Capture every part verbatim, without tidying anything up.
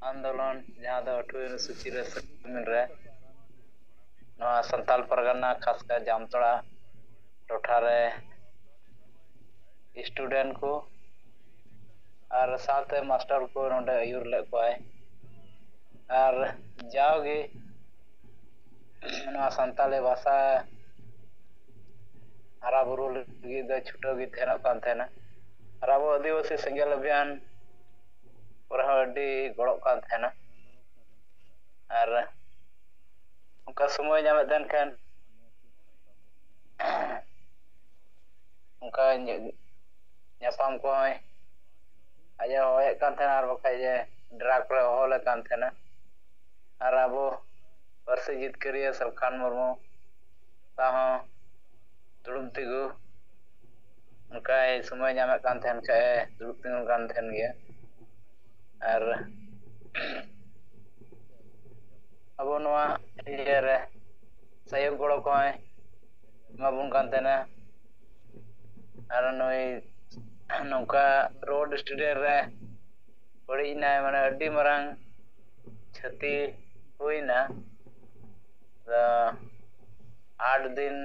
ᱟᱱᱫᱳᱞᱚᱱ, ᱡᱟᱦᱟᱸ ᱫᱚ ᱟᱴᱷᱟᱨᱚ ᱚᱱᱩᱥᱩᱪᱤ ᱨᱮ ᱥᱟᱹᱢᱤᱞ ᱨᱮ ᱱᱚᱣᱟ ᱥᱟᱱᱛᱟᱞ ᱯᱟᱨᱜᱟᱱᱟ, ᱠᱷᱟᱥᱠᱟᱨ ᱡᱟᱢᱛᱟᱲᱟ ᱴᱚᱴᱷᱟ ᱨᱮ student ᱠᱚ ᱟᱨ ᱥᱟᱶᱛᱮ ᱢᱟᱥᱴᱟᱨ ᱠᱚ ᱱᱚᱰᱮ ᱟᱹᱭᱩᱨ ᱞᱮᱫ ᱠᱚᱣᱟᱭ᱾ ᱟᱨ ᱡᱟᱣᱜᱮ ᱱᱚᱣᱟ ᱥᱟᱱᱛᱟᱞᱤ ᱵᱷᱟᱥᱟ ᱦᱟᱨᱟ ᱵᱩᱨᱩ ᱞᱟᱹᱜᱤᱫ ᱫᱚ ᱪᱷᱩᱴᱟᱹᱣ ᱜᱮ ᱛᱟᱦᱮᱱᱚᱜ ᱠᱟᱱ ᱛᱟᱦᱮᱱᱟ᱾ ᱟᱨ ᱟᱵᱚ ᱟᱹᱫᱤᱵᱟᱹᱥᱤ ᱥᱮᱸᱜᱮᱞ ᱚᱵᱷᱤᱭᱟᱱ ᱠᱚᱨᱮ ᱦᱚᱸ ᱟᱹᱰᱤ ᱜᱚᱲᱚᱜ ᱠᱟᱱ ᱛᱟᱦᱮᱱᱟ᱾ ᱟᱨ ᱚᱱᱠᱟ ᱥᱚᱢᱚᱭ ᱧᱟᱢᱮᱫ ᱛᱟᱦᱮᱱ ᱠᱷᱟᱱ ᱚᱱᱠᱟ ᱧᱟᱯᱟᱢ ᱠᱚᱦᱚᱸᱭ ᱟᱡ ᱮ ᱦᱚᱦᱚᱭᱮᱫ ᱠᱟᱱ ᱛᱟᱦᱮᱱᱟ, ᱟᱨ ᱵᱟᱠᱷᱟᱡ ᱡᱮ ᱰᱮᱨᱟ ᱠᱚᱨᱮ ᱦᱚᱦᱚ ᱞᱮ ᱠᱟᱱ ᱛᱟᱦᱮᱱᱟ᱾ ᱟᱨ ᱟᱵᱚ ᱯᱟᱹᱨᱥᱤ ᱡᱤᱛᱠᱟᱹᱨᱤᱭᱟᱹ ᱥᱟᱞᱠᱷᱟᱱ ᱢᱩᱨᱢᱩ ᱥᱟᱶ ᱦᱚᱸ ᱫᱩᱲᱩᱵ ᱛᱤᱸᱜᱩ, ᱚᱱᱠᱟᱭ ᱥᱚᱢᱚᱭ ᱧᱟᱢᱮᱫ ᱠᱟᱱ ᱛᱟᱦᱮᱱ ᱠᱷᱟᱡ ᱮ ᱫᱩᱲᱩᱵ ᱛᱤᱸᱜᱩᱱ ᱠᱟᱱ ᱛᱟᱦᱮᱱ ᱜᱮᱭᱟ᱾ ᱟᱨ ᱟᱵᱚ ᱱᱚᱣᱟ ᱤᱭᱟᱹ ᱨᱮ ᱥᱟᱭᱚᱠ ᱜᱚᱲᱚ ᱠᱚᱦᱚᱸᱭ ᱮᱢᱟᱵᱚᱱ ᱠᱟᱱ ᱛᱟᱦᱮᱱᱟ᱾ ᱟᱨ ᱱᱩᱭ ᱱᱚᱝᱠᱟ ᱨᱳᱰ ᱮᱠᱥᱤᱰᱮᱱᱴ ᱨᱮ ᱵᱟᱹᱲᱤᱡ ᱮᱱᱟᱭ, ᱢᱟᱱᱮ ᱟᱹᱰᱤ ᱢᱟᱨᱟᱝ ᱠᱷᱚᱛᱤ ᱦᱩᱭᱱᱟ᱾ ᱟᱫᱚ ᱟᱴ ᱫᱤᱱ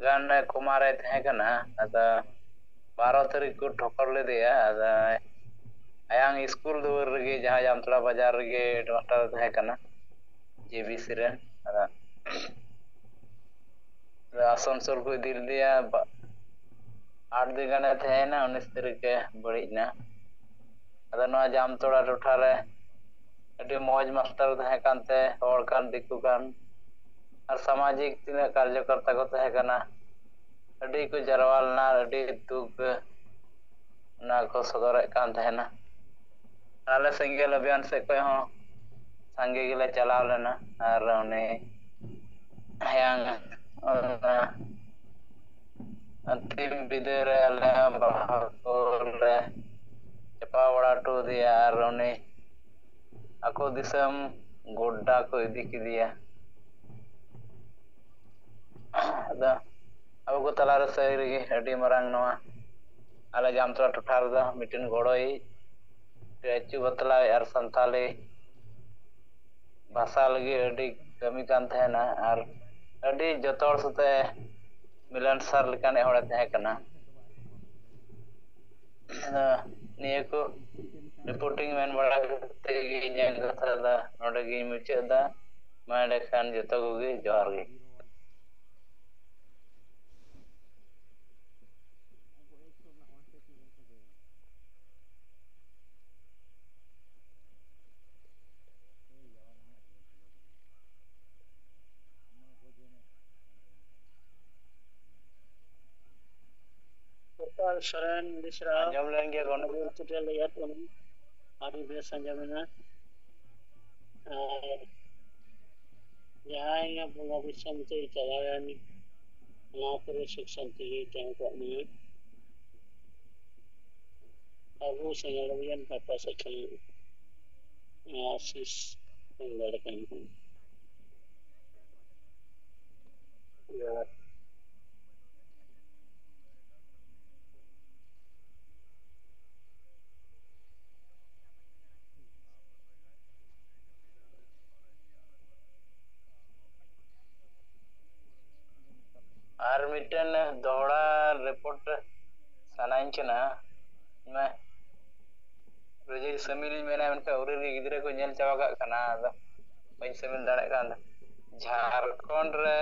ᱜᱟᱱ ᱠᱳᱢᱟ ᱨᱮ ᱛᱟᱦᱮᱸ ᱠᱟᱱᱟ᱾ ᱟᱫᱚ ᱵᱟᱨᱚ ᱛᱟᱹᱨᱤᱠᱷ ᱠᱚ ᱴᱷᱚᱠᱚᱨ ᱞᱮᱫᱮᱭᱟ᱾ ᱟᱫᱚ ᱟᱭᱟᱝ ᱥᱠᱩᱞ ᱫᱩᱣᱟᱹᱨ ᱨᱮᱜᱮ, ᱡᱟᱦᱟᱸ ᱡᱟᱢᱛᱟᱲᱟ ᱵᱟᱡᱟᱨ ᱨᱮᱜᱮ ᱦᱮᱰᱢᱟᱥᱴᱟᱨ ᱮ ᱛᱟᱦᱮᱸ ᱠᱟᱱᱟ, ᱡᱮ ᱵᱤ ᱥᱤ ᱨᱮᱱ᱾ ᱟᱫᱚ ᱟᱫᱚ ᱟᱥᱟᱱᱥᱳᱞ ᱠᱚ ᱤᱫᱤ ᱞᱮᱫᱮᱭᱟ᱾ ᱵᱟ-, ᱟᱴ ᱫᱤᱱ ᱜᱟᱱᱮ ᱛᱟᱦᱮᱸᱭᱮᱱᱟ, ᱩᱱᱤᱥ ᱛᱟᱹᱨᱤᱠᱷ ᱮ ᱵᱟᱹᱲᱤᱡ ᱮᱱᱟ᱾ ᱟᱫᱚ ᱱᱚᱣᱟ ᱡᱟᱢᱛᱚᱲᱟ ᱴᱚᱴᱷᱟ ᱨᱮ ᱟᱹᱰᱤ ᱢᱚᱡᱽ ᱢᱟᱥᱴᱟᱨ ᱛᱟᱦᱮᱸ ᱠᱟᱱᱛᱮ, ᱦᱚᱲ ᱠᱟᱱ, ᱫᱤᱠᱩ ᱠᱟᱱ, ᱟᱨ ᱥᱟᱢᱟᱡᱤᱠ ᱛᱤᱱᱟᱹᱜ ᱠᱟᱨᱡᱚᱠᱚᱨᱛᱟ ᱠᱚ ᱛᱟᱦᱮᱸ ᱠᱟᱱᱟ, ᱟᱹᱰᱤ ᱠᱚ ᱡᱟᱨᱣᱟ ᱞᱮᱱᱟ, ᱟᱹᱰᱤ ᱫᱩᱠ ᱚᱱᱟ ᱠᱚ ᱥᱚᱫᱚᱨᱮᱫ ᱠᱟᱱ ᱛᱟᱦᱮᱱᱟ᱾ ᱟᱞᱮ ᱥᱮᱸᱜᱮᱞ ᱚᱵᱷᱤᱭᱟᱱ ᱥᱮᱫ ᱠᱷᱚᱱ ᱦᱚᱸ ᱥᱟᱸᱜᱮ ᱜᱮᱞᱮ ᱪᱟᱞᱟᱣ ᱞᱮᱱᱟ, ᱟᱨ ᱩᱱᱤ ᱦᱮᱸ, ᱚᱱᱟ ᱟᱹᱛᱤᱢ ᱵᱤᱫᱟᱹᱭ ᱨᱮ ᱟᱞᱮ ᱵᱟᱦᱟ ᱠᱚᱞᱮ ᱪᱟᱯᱟ ᱵᱟᱲᱟ ᱦᱚᱴᱚ ᱟᱫᱮᱭᱟ, ᱟᱨ ᱩᱱᱤ ᱟᱠᱚ ᱫᱤᱥᱚᱢ ᱜᱚᱰᱰᱟ ᱠᱚ ᱤᱫᱤ ᱠᱮᱫᱮᱭᱟ᱾ ᱟᱫᱚ ᱟᱵᱚ ᱠᱚ ᱛᱟᱞᱟᱨᱮ ᱥᱟᱹᱨᱤ ᱨᱮᱜᱮ ᱟᱹᱰᱤ ᱢᱟᱨᱟᱝ ᱱᱚᱣᱟ ᱟᱞᱮ ᱡᱟᱢᱛᱚᱲᱟ ᱴᱚᱴᱷᱟ ᱨᱮᱫᱚ ᱢᱤᱫᱴᱮᱱ ᱜᱚᱲᱚᱭ ᱟᱹᱪᱩ ᱵᱟᱛᱞᱟᱣ ᱟᱨ ᱥᱟᱱᱛᱟᱞᱤ ᱵᱷᱟᱥᱟ ᱞᱟᱹᱜᱤᱫ ᱟᱹᱰᱤ ᱠᱟᱹᱢᱤ ᱠᱟᱱ ᱛᱟᱦᱮᱱᱟ ᱟᱨ ᱟᱹᱰᱤ ᱡᱚᱛᱚ ᱦᱚᱲ ᱥᱟᱛᱮ ᱢᱤᱞᱚᱱᱥᱟᱨ ᱞᱮᱠᱟᱱᱤᱡ ᱦᱚᱲᱮ ᱛᱟᱦᱮᱸ ᱠᱟᱱᱟ᱾ ᱟᱫᱚ ᱱᱤᱭᱟᱹ ᱠᱚ reporting ᱢᱮᱱ ᱵᱟᱲᱟ ᱠᱟᱛᱮ ᱜᱮ ᱤᱧᱟᱹᱜ ᱠᱟᱛᱷᱟ ᱫᱚ ᱱᱚᱰᱮ ᱜᱤᱧ ᱢᱩᱪᱟᱹᱫ ᱮᱫᱟ᱾ ᱢᱟ ᱮᱸᱰᱮᱠᱷᱟᱱ ᱡᱚᱛᱚ ᱠᱚᱜᱮ ᱡᱚᱦᱟᱨ ᱜᱮ᱾ ᱜᱳᱯᱟᱞ ᱥᱚᱨᱮᱱ ᱵᱮᱥᱨᱟ᱾ ᱟᱸᱡᱚᱢ ᱞᱮᱱ ᱜᱮᱭᱟ ᱜᱚᱱᱚ- ᱟᱹᱰᱤ ᱵᱮᱥ ᱟᱸᱡᱚᱢᱮᱱᱟ᱾ ᱟᱨ ᱡᱟᱦᱟᱸᱭ ᱵᱚᱸᱜᱟ ᱫᱤᱥᱚᱢ ᱛᱮᱭ ᱪᱟᱞᱟᱣᱮᱱ, ᱱᱚᱣᱟ ᱠᱚᱨᱮ ᱥᱩᱠ ᱥᱟᱱᱛᱤ ᱜᱮ ᱛᱟᱦᱮᱸ ᱠᱚᱜ ᱢᱟ᱾ ᱟᱵᱚ ᱥᱮᱸᱜᱮᱞ ᱨᱮᱱ ᱦᱟᱯᱟ ᱥᱮᱫ ᱠᱷᱚᱱ ᱱᱚᱣᱟ ᱟᱥᱤᱥ ᱮᱢ ᱫᱟᱲᱮ ᱠᱟᱱ ᱠᱷᱟᱱ᱾ ᱡᱚᱦᱟᱨ᱾ ᱟᱨ ᱢᱤᱫᱴᱮᱱ ᱫᱚᱦᱲᱟ report ᱥᱟᱱᱟᱧ ᱠᱟᱱᱟ᱾ ᱢᱮ, ᱨᱳᱡᱤ ᱥᱟᱹᱢᱤᱞᱤᱧ ᱢᱮᱱᱟ, ᱢᱮᱱᱠᱷᱟᱱ ᱟᱹᱣᱨᱤ ᱨᱮ ᱜᱤᱫᱽᱨᱟᱹ ᱠᱚ ᱧᱮᱞ ᱪᱟᱵᱟ ᱠᱟᱜ ᱠᱟᱱᱟ, ᱟᱫᱚ ᱵᱟᱹᱧ ᱥᱟᱹᱢᱤᱞ ᱫᱟᱲᱮᱭᱟᱜ ᱠᱟᱱ᱾ ᱡᱷᱟᱲᱠᱷᱚᱸᱰ ᱨᱮ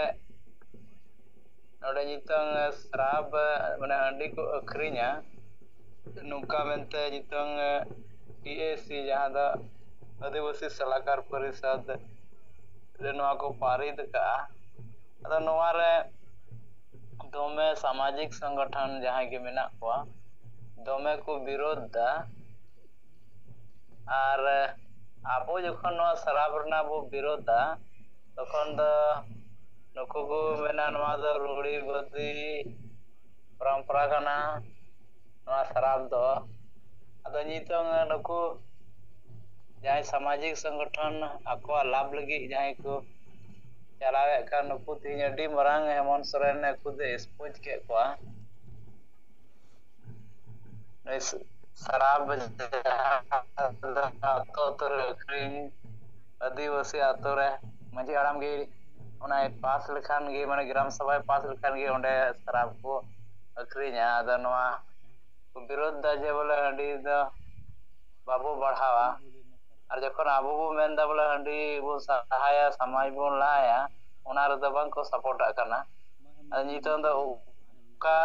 ᱱᱚᱰᱮ ᱱᱤᱛᱚᱝ ᱥᱨᱟᱵ, ᱢᱟᱱᱮ ᱦᱟᱺᱰᱤ ᱠᱚ ᱟᱹᱠᱷᱨᱤᱧᱟ ᱱᱚᱝᱠᱟ ᱢᱮᱱᱛᱮ ᱱᱤᱛᱚᱝ ᱴᱤ ᱮ ᱥᱤ, ᱡᱟᱦᱟᱸ ᱫᱚ ᱟᱹᱫᱤᱵᱟᱹᱥᱤ ᱥᱟᱞᱟᱠᱟᱨ ᱯᱚᱨᱤᱥᱚᱫᱽ ᱨᱮ ᱱᱚᱣᱟ ᱠᱚ ᱯᱟᱹᱨᱤᱛ ᱟᱠᱟᱫᱼᱟ᱾ ᱟᱫᱚ ᱱᱚᱣᱟ ᱨᱮ ᱫᱚᱢᱮ ᱥᱟᱢᱟᱡᱤᱠ ᱥᱚᱝᱜᱚᱴᱷᱚᱱ ᱡᱟᱦᱟᱸᱭ ᱜᱮ ᱢᱮᱱᱟᱜ ᱠᱚᱣᱟ, ᱫᱚᱢᱮ ᱠᱚ ᱵᱤᱨᱳᱫᱷ ᱫᱟ᱾ ᱟᱨ ᱟᱵᱚ ᱡᱚᱠᱷᱚᱱ ᱱᱚᱣᱟ ᱥᱟᱨᱟᱯ ᱨᱮᱱᱟᱜ ᱵᱚ ᱵᱤᱨᱳᱫᱷᱟ, ᱛᱚᱠᱷᱚᱱ ᱫᱚ ᱱᱩᱠᱩ ᱠᱚ ᱢᱮᱱᱟ ᱱᱚᱣᱟ ᱫᱚ ᱨᱩᱲᱤ ᱵᱟᱹᱫᱤ ᱯᱚᱨᱚᱢᱯᱚᱨᱟ ᱠᱟᱱᱟ ᱱᱚᱣᱟ ᱥᱟᱨᱟᱯ ᱫᱚ᱾ ᱟᱫᱚ ᱱᱤᱛᱚᱝ ᱱᱩᱠᱩ ᱡᱟᱦᱟᱸᱭ ᱥᱟᱢᱟᱡᱤᱠ ᱥᱚᱝᱜᱚᱴᱷᱚᱱ ᱟᱠᱚᱣᱟᱜ ᱞᱟᱵᱷ ᱞᱟᱹᱜᱤᱫ ᱡᱟᱦᱟᱸᱭ ᱠᱚ ᱪᱟᱞᱟᱣᱮᱫ ᱠᱟᱱ, ᱱᱩᱠᱩ ᱛᱮᱦᱮᱧ ᱟᱹᱰᱤ ᱢᱟᱨᱟᱝ ᱦᱮᱢᱚᱱᱛ ᱥᱚᱨᱮᱱ ᱱᱩᱠᱩ ᱫᱚ expose ᱠᱮᱫ ᱠᱚᱣᱟ᱾ ᱱᱩᱭ ᱥ- ᱥᱟᱨᱟᱯ ᱡᱟᱦᱟᱸ ᱫᱚ ᱟᱛᱳ ᱟᱛᱳ ᱨᱮ ᱟᱹᱠᱷᱨᱤᱧ, ᱟᱹᱫᱤᱵᱟᱹᱥᱤ ᱟᱛᱳ ᱨᱮ ᱢᱟᱹᱡᱷᱤ ᱦᱟᱲᱟᱢ ᱜᱮ ᱚᱱᱟᱭ ᱯᱟᱥ ᱞᱮᱠᱷᱟᱱ ᱜᱮ, ᱢᱟᱱᱮ ᱜᱨᱟᱢ ᱥᱚᱵᱷᱟᱭ ᱯᱟᱥ ᱞᱮᱠᱷᱟᱱ ᱜᱮ ᱚᱸᱰᱮ ᱥᱟᱨᱟᱯ ᱠᱚ ᱟᱹᱠᱷᱨᱤᱧᱟ᱾ ᱟᱫᱚ ᱱᱚᱣᱟ ᱠᱚ ᱵᱤᱨᱳᱫᱷ ᱫᱟ ᱡᱮ ᱵᱚᱞᱮ ᱦᱟᱺᱰᱤ ᱫᱚ ᱵᱟᱵᱚ ᱵᱟᱲᱦᱟᱣᱟ᱾ ᱟᱨ ᱡᱚᱠᱷᱚᱱ ᱟᱵᱚ ᱵᱚ ᱢᱮᱱᱫᱟ ᱵᱚᱞᱮ ᱦᱟᱺᱰᱤ ᱵᱚ ᱥᱟᱦᱟᱭᱟ, ᱥᱚᱢᱟᱡᱽ ᱵᱚᱱ ᱞᱟᱦᱟᱭᱟ, ᱚᱱᱟ ᱨᱮᱫᱚ ᱵᱟᱝ ᱠᱚ ᱥᱟᱯᱳᱨᱴᱟᱜ ᱠᱟᱱᱟ᱾ ᱟᱨ ᱱᱤᱛᱚᱝ ᱫᱚ ᱚᱠᱟ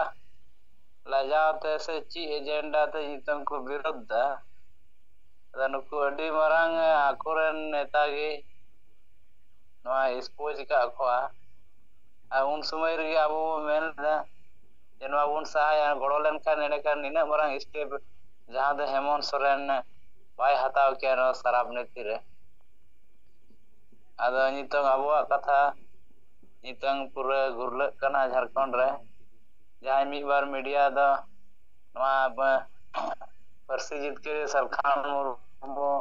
ᱞᱟᱡᱟᱣ ᱛᱮ ᱥᱮ ᱪᱮᱫ ᱮᱡᱮᱱᱰᱟ ᱛᱮ ᱱᱤᱛᱚᱝ ᱠᱚ ᱵᱤᱨᱳᱫᱷ ᱫᱟ? ᱟᱫᱚ ᱱᱩᱠᱩ ᱟᱹᱰᱤ ᱢᱟᱨᱟᱝ ᱟᱠᱚᱨᱮᱱ ᱱᱮᱛᱟ ᱜᱮ ᱱᱚᱣᱟ ᱮᱠᱥᱯᱳᱡᱽ ᱟᱠᱟᱫ ᱠᱚᱣᱟ᱾ ᱟᱨ ᱩᱱ ᱥᱚᱢᱚᱭ ᱨᱮᱜᱮ ᱟᱵᱚ ᱵᱚ ᱢᱮᱱ ᱞᱮᱫᱟ ᱡᱮ ᱱᱚᱣᱟ ᱵᱚᱱ ᱥᱟᱦᱟᱭᱟ, ᱜᱚᱲᱚ ᱞᱮᱱᱠᱷᱟᱱ ᱮᱸᱰᱮᱠᱷᱟᱱ ᱱᱤᱱᱟᱹᱜ ᱢᱟᱨᱟᱝ ᱥᱴᱮᱯ ᱡᱟᱦᱟᱸ ᱫᱚ ᱦᱮᱢᱚᱱᱛ ᱥᱚᱨᱮᱱ ᱵᱟᱭ ᱦᱟᱛᱟᱣ ᱠᱮᱭᱟ ᱱᱚᱣᱟ ᱥᱟᱨᱟᱯ ᱱᱤᱛᱤ ᱨᱮ᱾ ᱟᱫᱚ ᱱᱤᱛᱚᱝ ᱟᱵᱚᱣᱟᱜ ᱠᱟᱛᱷᱟ ᱱᱤᱛᱚᱝ ᱯᱩᱨᱟᱹ ᱜᱩᱨᱞᱟᱹᱜ ᱠᱟᱱᱟ ᱡᱷᱟᱲᱠᱷᱚᱸᱰ ᱨᱮ᱾ ᱡᱟᱦᱟᱸᱭ ᱢᱤᱫ ᱵᱟᱨ ᱢᱤᱰᱤᱭᱟ ᱫᱚ ᱱᱚᱣᱟ ᱵ-, ᱯᱟᱹᱨᱥᱤ ᱡᱤᱛᱠᱟᱹᱨᱤᱭᱟᱹ ᱥᱟᱞᱠᱷᱟᱱ ᱢᱩᱨᱢᱩ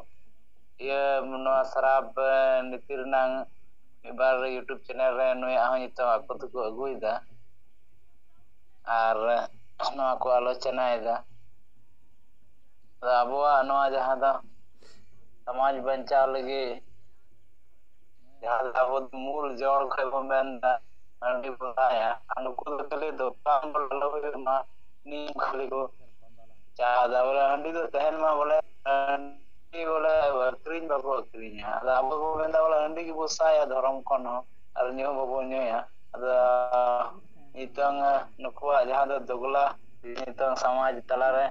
ᱤᱭᱟᱹ ᱱᱚᱣᱟ ᱥᱟᱨᱟᱯ ᱱᱤᱛᱤ ᱨᱮᱱᱟᱝ ᱢᱤᱫ ᱵᱟᱨ YouTube ᱪᱮᱱᱮᱞ ᱨᱮ ᱱᱩᱭᱟᱜ ᱦᱚᱸ ᱱᱤᱛᱚᱝ ᱟᱠᱚ ᱛᱮᱠᱚ ᱟᱹᱜᱩᱭᱮᱫᱟ ᱟᱨ ᱱᱚᱣᱟ ᱠᱚ ᱟᱞᱳᱪᱚᱱᱟᱭᱮᱫᱟ᱾ ᱟᱫᱚ ᱟᱵᱚᱣᱟᱜ ᱱᱚᱣᱟ ᱡᱟᱦᱟᱸ ᱫᱚ ᱥᱚᱢᱟᱡᱽ ᱵᱟᱧᱪᱟᱣ ᱞᱟᱹᱜᱤᱫ ᱡᱟᱦᱟᱸ ᱫᱚ ᱟᱵᱚ ᱫᱚ ᱢᱩᱞ ᱡᱚᱲ ᱠᱷᱚᱱ ᱵᱚᱱ ᱢᱮᱱᱫᱟ ᱦᱟᱺᱰᱤ ᱵᱚᱱ ᱞᱟᱭᱟ, ᱟᱨ ᱱᱩᱠᱩ ᱫᱚ ᱠᱷᱟᱹᱞᱤ ᱫᱚᱠᱟᱱ ᱵᱚᱱ ᱞᱟᱜᱟᱣ ᱦᱩᱭᱩᱜ ᱢᱟ, ᱱᱤᱭᱟᱹ ᱠᱷᱟᱹᱞᱤ ᱠᱚ ᱪᱟᱦᱟᱣ ᱫᱟ ᱵᱚᱞᱮ ᱦᱟᱺᱰᱤ ᱫᱚ ᱛᱟᱦᱮᱱ ᱢᱟ, ᱵᱚᱞᱮ ᱦᱟᱺᱰᱤ ᱵᱚᱞᱮ ᱟᱹᱠᱷᱨᱤᱧ ᱵᱟᱠᱚ ᱟᱹᱠᱷᱨᱤᱧᱟ᱾ ᱟᱫᱚ ᱟᱵᱚ ᱵᱚᱱ ᱢᱮᱱᱫᱟ ᱵᱚᱞᱮ ᱦᱟᱺᱰᱤ ᱜᱮᱵᱚ ᱥᱟᱭᱟ ᱫᱷᱚᱨᱚᱢ ᱠᱷᱚᱱ ᱦᱚᱸ, ᱟᱨ ᱧᱩ ᱦᱚᱸ ᱵᱟᱵᱚᱱ ᱧᱩᱭᱟ᱾ ᱟᱫᱚ ᱱᱤᱛᱚᱝ ᱱᱩᱠᱩᱣᱟᱜ ᱡᱟᱦᱟᱸ ᱫᱚ ᱫᱚᱜᱽᱞᱟ ᱱᱤᱛᱚᱝ ᱥᱚᱢᱟᱡᱽ ᱛᱟᱞᱟᱨᱮ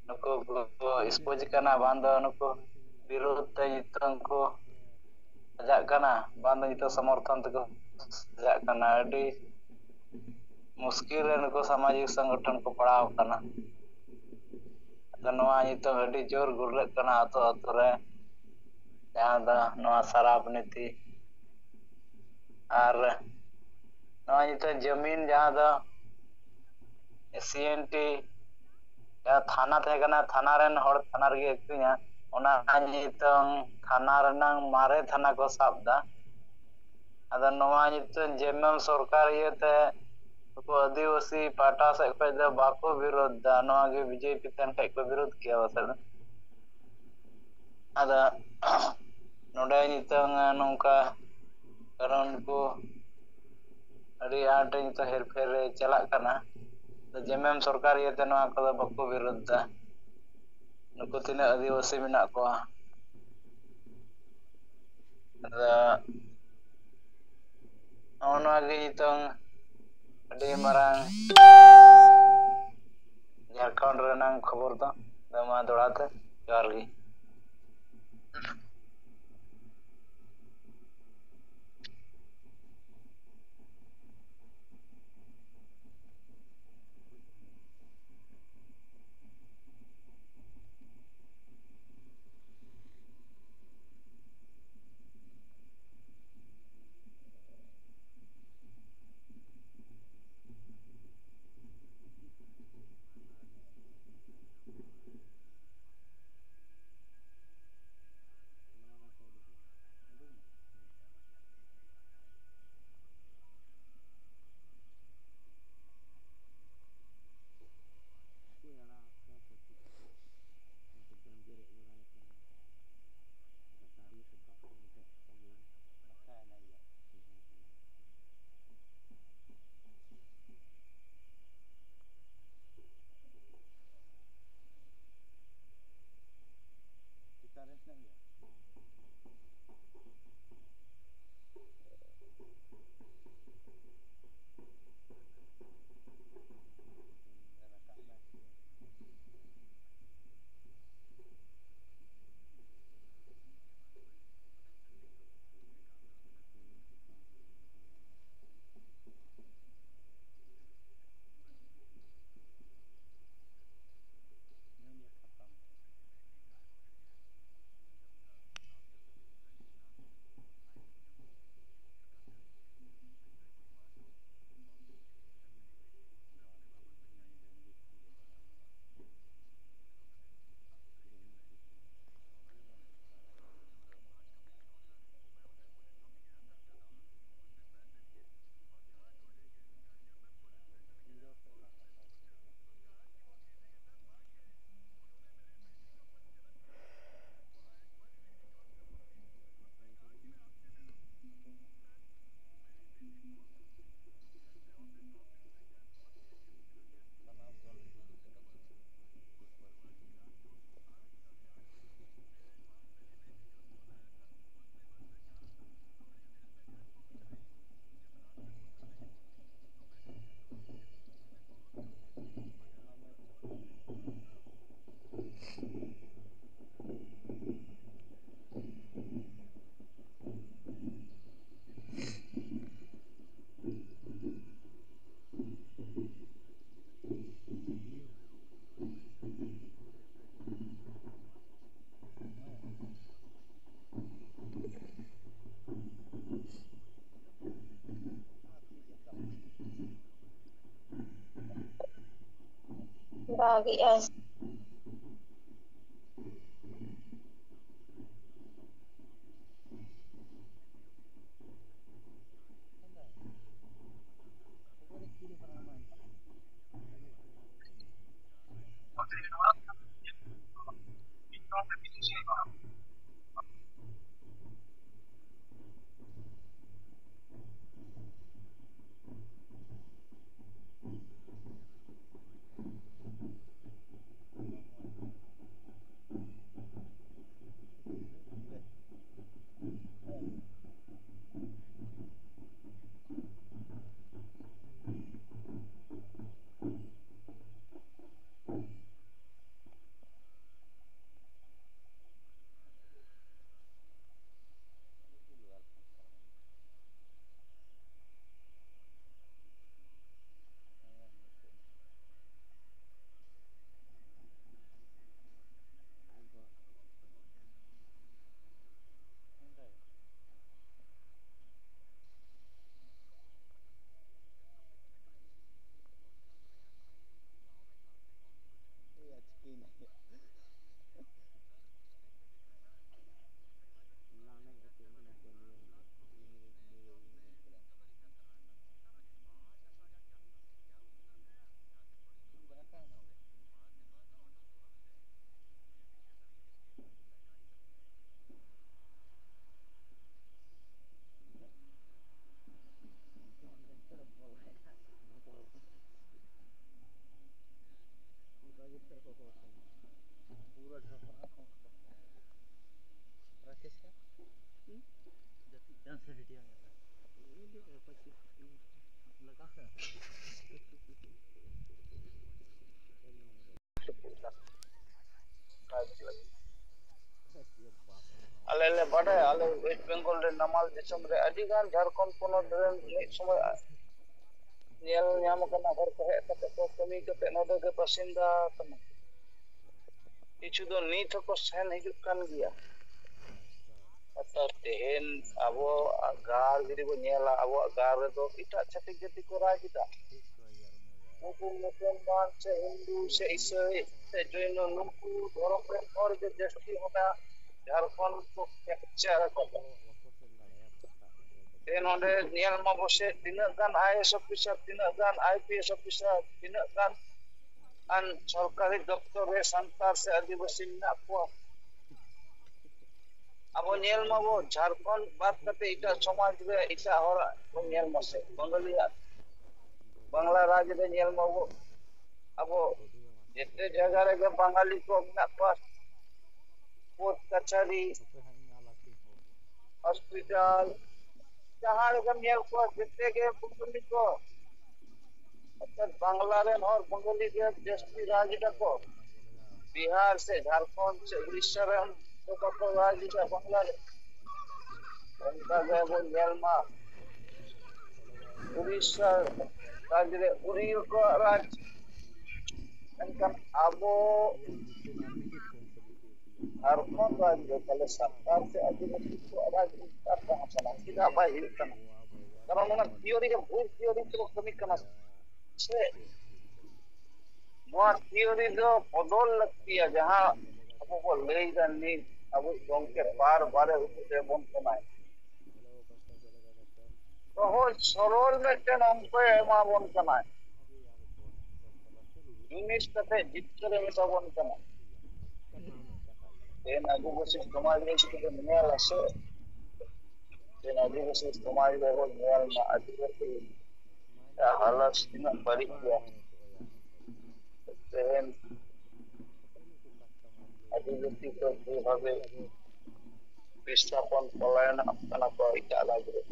ᱱᱩᱠᱩ ᱠᱚ ᱮᱠᱥᱯᱳᱡᱽ ᱠᱟᱱᱟ, ᱵᱟᱝ ᱫᱚ ᱱᱩᱠᱩ ᱵᱤᱨᱳᱫᱷ ᱛᱮ ᱱᱤᱛᱚᱝ ᱠᱚ ᱥᱟᱡᱟᱜ ᱠᱟᱱᱟ, ᱵᱟᱝ ᱫᱚ ᱱᱤᱛᱚᱜ ᱥᱚᱢᱚᱨᱛᱷᱚᱱ ᱛᱮᱠᱚ ᱥᱟᱡᱟᱜ ᱠᱟᱱᱟ᱾ ᱟᱹᱰᱤ ᱢᱩᱥᱠᱤᱞ ᱨᱮ ᱱᱩᱠᱩ ᱥᱟᱢᱟᱡᱤᱠ ᱥᱚᱝᱜᱚᱴᱷᱚᱱ ᱠᱚ ᱯᱟᱲᱟᱣ ᱟᱠᱟᱱᱟ᱾ ᱟᱫᱚ ᱱᱚᱣᱟ ᱱᱤᱛᱚᱜ ᱟᱹᱰᱤ ᱡᱳᱨ ᱜᱩᱨᱞᱟᱹᱜ ᱠᱟᱱᱟ ᱟᱛᱳ ᱟᱛᱳ ᱨᱮ, ᱡᱟᱦᱟᱸ ᱫᱚ ᱱᱚᱣᱟ ᱥᱟᱨᱟᱯ ᱱᱤᱛᱤ᱾ ᱟᱨ ᱱᱚᱣᱟ ᱱᱤᱛᱚᱜ ᱡᱟᱹᱢᱤᱱ ᱡᱟᱦᱟᱸ ᱫᱚ ᱥᱤ ᱮᱱ ᱴᱤ ᱡᱟᱦᱟᱸ ᱛᱷᱟᱱᱟ ᱛᱟᱦᱮᱸ ᱠᱟᱱᱟ, ᱛᱷᱟᱱᱟ ᱨᱮᱱ ᱦᱚᱲ ᱛᱷᱟᱱᱟ ᱨᱮᱜᱮ ᱟᱹᱠᱷᱨᱤᱧᱟ, ᱚᱱᱟ ᱱᱤᱛᱚᱝ ᱛᱷᱟᱱᱟ ᱨᱮᱱᱟᱝ ᱢᱟᱨᱮ ᱛᱷᱟᱱᱟ ᱠᱚ ᱥᱟᱵ ᱮᱫᱟ᱾ ᱟᱫᱚ ᱱᱚᱣᱟ ᱱᱤᱛᱚᱝ ᱡᱮᱢᱚᱱ ᱥᱚᱨᱠᱟᱨ ᱤᱭᱟᱹᱛᱮ ᱱᱩᱠᱩ ᱟᱹᱫᱤᱵᱟᱹᱥᱤ ᱯᱟᱦᱴᱟ ᱥᱮᱫ ᱠᱷᱚᱱ ᱫᱚ ᱵᱟᱠᱚ ᱵᱤᱨᱳᱫᱷ ᱫᱟ᱾ ᱱᱚᱣᱟ ᱜᱮ ᱵᱤᱡᱮᱯᱤ ᱛᱟᱦᱮᱱ ᱠᱷᱟᱡ ᱠᱚ ᱵᱤᱨᱳᱫᱷ ᱠᱮᱭᱟ ᱯᱟᱥᱮᱡ᱾ ᱟᱫᱚ ᱱᱚᱰᱮ ᱱᱤᱛᱚᱝ ᱱᱚᱝᱠᱟ ᱠᱟᱨᱚᱱ ᱠᱚ ᱟᱹᱰᱤ ᱟᱸᱴ ᱱᱤᱛᱚᱜ ᱦᱮᱨᱯᱷᱮᱨ ᱨᱮ ᱪᱟᱞᱟᱜ ᱠᱟᱱᱟ᱾ ᱡᱮᱢᱮᱢ ᱥᱚᱨᱠᱟᱨ ᱤᱭᱟᱹᱛᱮ ᱱᱚᱣᱟ ᱠᱚᱫᱚ ᱵᱟᱠᱚ ᱵᱤᱨᱳᱫᱷ ᱫᱟ᱾ ᱱᱩᱠᱩ ᱛᱤᱱᱟᱹᱜ ᱟᱹᱫᱤᱵᱟᱹᱥᱤ ᱢᱮᱱᱟᱜ ᱠᱚᱣᱟ, ᱟᱫᱚ ᱱᱚᱜᱼᱚ ᱱᱚᱣᱟ ᱜᱮ ᱱᱤᱛᱚᱝ ᱟᱹᱰᱤ ᱢᱟᱨᱟᱝ ᱡᱷᱟᱲᱠᱷᱚᱸᱰ ᱨᱮᱱᱟᱝ ᱠᱷᱚᱵᱚᱨ ᱫᱚ᱾ ᱟᱫᱚ ᱢᱟ ᱫᱚᱦᱲᱟ ᱛᱮ ᱡᱚᱦᱟᱨ ᱜᱮ᱾ ᱫᱟᱜᱮᱜᱼᱟᱭ᱾ ᱟᱞᱮ ᱞᱮ ᱵᱟᱰᱟᱭᱟ, ᱟᱞᱮ ᱳᱭᱮᱥᱴ ᱵᱮᱝᱜᱚᱞ ᱨᱮ ᱱᱟᱢᱟᱞ ᱫᱤᱥᱚᱢ ᱨᱮ ᱟᱹᱰᱤ ᱜᱟᱱ ᱡᱷᱟᱲᱠᱷᱚᱸᱰ ᱯᱚᱱᱚᱛ ᱨᱮᱱ ᱢᱤᱫ ᱥᱚᱢᱚᱭ ᱧᱮᱞ ᱧᱟᱢ ᱟᱠᱟᱱᱟ, ᱦᱚᱲ ᱠᱚ ᱦᱮᱡ ᱠᱟᱛᱮ ᱠᱚ ᱠᱟᱹᱢᱤ ᱠᱟᱛᱮ ᱱᱚᱰᱮ ᱜᱮ ᱵᱟᱥᱤᱱᱫᱟ ᱠᱟᱱᱟ᱾ ᱠᱤᱪᱷᱩ ᱫᱚ ᱱᱤᱛ ᱦᱚᱸᱠᱚ ᱥᱮᱱ ᱦᱤᱡᱩᱜ ᱠᱟᱱ ᱜᱮᱭᱟ᱾ ᱚᱨᱛᱷᱟᱛ ᱛᱮᱦᱮᱧ ᱟᱵᱚᱣᱟᱜ ᱜᱟᱲ ᱡᱩᱫᱤ ᱵᱚᱱ ᱧᱮᱞᱟ, ᱟᱵᱚᱣᱟᱜ ᱜᱟᱲ ᱨᱮᱫᱚ ᱮᱴᱟᱜ ᱪᱷᱟᱹᱛᱤᱠ ᱡᱟᱹᱛᱤ ᱠᱚ ᱨᱟᱡᱽ ᱮᱫᱟ᱾ ᱩᱱᱠᱩ ᱢᱩᱥᱚᱞᱢᱟᱱ ᱥᱮ ᱦᱤᱱᱫᱩ ᱥᱮ ᱤᱥᱟᱹᱭ ᱥᱮ ᱡᱚᱭᱱᱚ, ᱱᱩᱠᱩ ᱫᱷᱚᱨᱚᱢ ᱨᱮᱱ ᱦᱚᱲ ᱜᱮ ᱡᱟᱹᱥᱛᱤ ᱚᱱᱟ ᱡᱷᱟᱲᱠᱷᱚᱸᱰ ᱠᱚ ᱠᱮᱯᱪᱟᱨ ᱟᱠᱟᱫᱟ᱾ ᱛᱮ ᱱᱚᱰᱮ ᱧᱮᱞ ᱢᱟᱵᱚ ᱥᱮ ᱛᱤᱱᱟᱹᱜ ᱜᱟᱱ ᱟᱭ ᱮ ᱮᱥ ᱚᱯᱷᱤᱥᱟᱨ, ᱛᱤᱱᱟᱹᱜ ᱜᱟᱱ ᱟᱭ ᱯᱤ ᱮᱥ ᱚᱯᱷᱤᱥᱟᱨ, ᱛᱤᱱᱟᱹᱜ ᱜᱟᱱ ᱟᱱ ᱥᱚᱨᱠᱟᱨᱤ ᱫᱚᱯᱛᱚᱨ ᱨᱮ ᱥᱟᱱᱛᱟᱲ ᱥᱮ ᱟᱹᱫᱤᱵᱟᱹᱥᱤ ᱢᱮᱱᱟᱜ ᱠᱚᱣᱟ᱾ ᱟᱵᱚ ᱧᱮᱞ ᱢᱟᱵᱚ ᱡᱷᱟᱲᱠᱷᱚᱸᱰ ᱵᱟᱫ ᱠᱟᱛᱮ ᱮᱴᱟᱜ ᱥᱚᱢᱟᱡᱽ ᱨᱮ ᱮᱴᱟᱜ ᱦᱚᱲᱟᱜ ᱵᱚᱱ ᱧᱮᱞ ᱢᱟᱥᱮ, ᱵᱟᱝᱜᱟᱞᱤᱭᱟᱜ᱾ ᱵᱟᱝᱞᱟ ᱨᱟᱡᱽ ᱨᱮ ᱧᱮᱞ ᱢᱟᱵᱚ ᱟᱵᱚ ᱡᱮᱛᱮ ᱡᱟᱭᱜᱟ ᱨᱮᱜᱮ ᱵᱟᱝᱜᱟᱞᱤ ᱠᱚ ᱢᱮᱱᱟᱜ ᱠᱚᱣᱟ᱾ ᱠᱳᱨᱴ ᱠᱟᱪᱷᱟᱨᱤ, ᱦᱚᱥᱯᱤᱴᱟᱞ, ᱡᱟᱦᱟᱸ ᱨᱮᱜᱮᱢ ᱧᱮᱞ ᱠᱚᱣᱟ ᱡᱮᱛᱮ ᱜᱮ ᱵᱟᱝᱜᱟᱞᱤ ᱠᱚ᱾ ᱚᱨᱛᱷᱟᱛ ᱵᱟᱝᱞᱟ ᱨᱮᱱ ᱦᱚᱲ ᱵᱟᱝᱜᱟᱞᱤ ᱜᱮ ᱡᱟᱹᱥᱛᱤ ᱨᱟᱡᱽ ᱮᱫᱟ ᱠᱚ᱾ ᱵᱤᱦᱟᱨ ᱥᱮ ᱡᱷᱟᱲᱠᱷᱚᱸᱰ ᱥᱮ ᱩᱲᱤᱥᱥᱟ ᱨᱮᱱ ᱫᱚ ᱵᱟᱠᱚ ᱨᱟᱡᱽ ᱮᱫᱟ ᱵᱟᱝᱞᱟ ᱨᱮ᱾ ᱚᱱᱠᱟ ᱜᱮ ᱵᱚᱱ ᱧᱮᱞ ᱢᱟ ᱩᱲᱤᱥᱥᱟ ᱨᱟᱡᱽ ᱨᱮ ᱩᱲᱤᱭᱟ ᱠᱚᱣᱟᱜ ᱨᱟᱡᱽ᱾ ᱢᱮᱱᱠᱷᱟᱱ ᱟᱵᱚ ᱡᱷᱟᱲᱠᱷᱚᱸᱰ ᱨᱟᱡᱽ ᱨᱮ ᱛᱟᱦᱞᱮ ᱥᱟᱱᱛᱟᱲ ᱥᱮ ᱟᱹᱫᱤᱵᱟᱹᱥᱤ ᱠᱚᱣᱟᱜ ᱨᱟᱡᱽ ᱚᱠᱟ ᱨᱮ ᱛᱟᱦᱮᱸ ᱠᱟᱱᱟ? ᱪᱮᱫᱟᱜ ᱵᱟᱭ ᱦᱩᱭᱩᱜ ᱠᱟᱱᱟ? ᱠᱟᱨᱚᱱ ᱚᱱᱟ ᱛᱷᱤᱭᱳᱨᱤ ᱜᱮ ᱵᱷᱩᱞ ᱛᱷᱤᱭᱳᱨᱤ ᱛᱮᱠᱚ ᱠᱟᱹᱢᱤ ᱠᱟᱱᱟ ᱥᱮ᱾ ᱱᱚᱣᱟ ᱛᱷᱤᱭᱳᱨᱤ ᱫᱚ ᱵᱚᱫᱚᱞ ᱞᱟᱹᱠᱛᱤᱭᱟ, ᱡᱟᱦᱟᱸ ᱟᱵᱚ ᱵᱚ ᱞᱟᱹᱭ ᱫᱟ ᱱᱤᱛ ᱟᱵᱚ ᱜᱚᱢᱠᱮ ᱵᱟᱨ ᱵᱟᱨᱮ ᱩᱫᱩᱜ ᱟᱵᱚᱱ ᱠᱟᱱᱟᱭ᱾ ᱥᱚᱦᱚᱡ ᱥᱚᱨᱚᱞ ᱢᱤᱫᱴᱮᱱ ᱚᱝᱠᱚᱭ ᱮᱢᱟ ᱵᱚᱱ ᱠᱟᱱᱟᱭ᱾ ᱡᱤᱱᱤᱥ ᱠᱟᱛᱮ ᱡᱤᱛᱠᱟᱹᱨᱮ ᱢᱮᱛᱟ ᱵᱚᱱ ᱠᱟᱱᱟ᱾ ᱛᱮᱦᱮᱧ ᱟᱹᱫᱤᱵᱟᱹᱥᱤ ᱥᱚᱢᱟᱡᱽ ᱨᱮ ᱡᱩᱫᱤ ᱵᱚᱱ ᱧᱮᱞᱟ ᱥᱮ, ᱛᱮᱦᱮᱧ ᱟᱹᱫᱤᱵᱟᱹᱥᱤ ᱥᱚᱢᱟᱡᱽ ᱨᱮᱵᱚᱱ ᱧᱮᱞ ᱢᱟ ᱟᱹᱫᱤᱵᱟᱹᱥᱤ ᱦᱟᱞᱚᱛ ᱛᱤᱱᱟᱹᱜ ᱵᱟᱹᱲᱤᱡ ᱜᱮᱭᱟ᱾ ᱛᱮᱦᱮᱧ ᱟᱹᱫᱤᱵᱟᱹᱥᱤ ᱠᱚ ᱡᱮᱵᱷᱟᱵᱮ ᱵᱤᱥᱛᱷᱟᱯᱚᱱ ᱯᱚᱞᱟᱭᱚᱱᱚᱜ ᱠᱟᱱᱟ ᱠᱚ ᱮᱴᱟᱜ ᱨᱟᱡᱽ ᱨᱮ,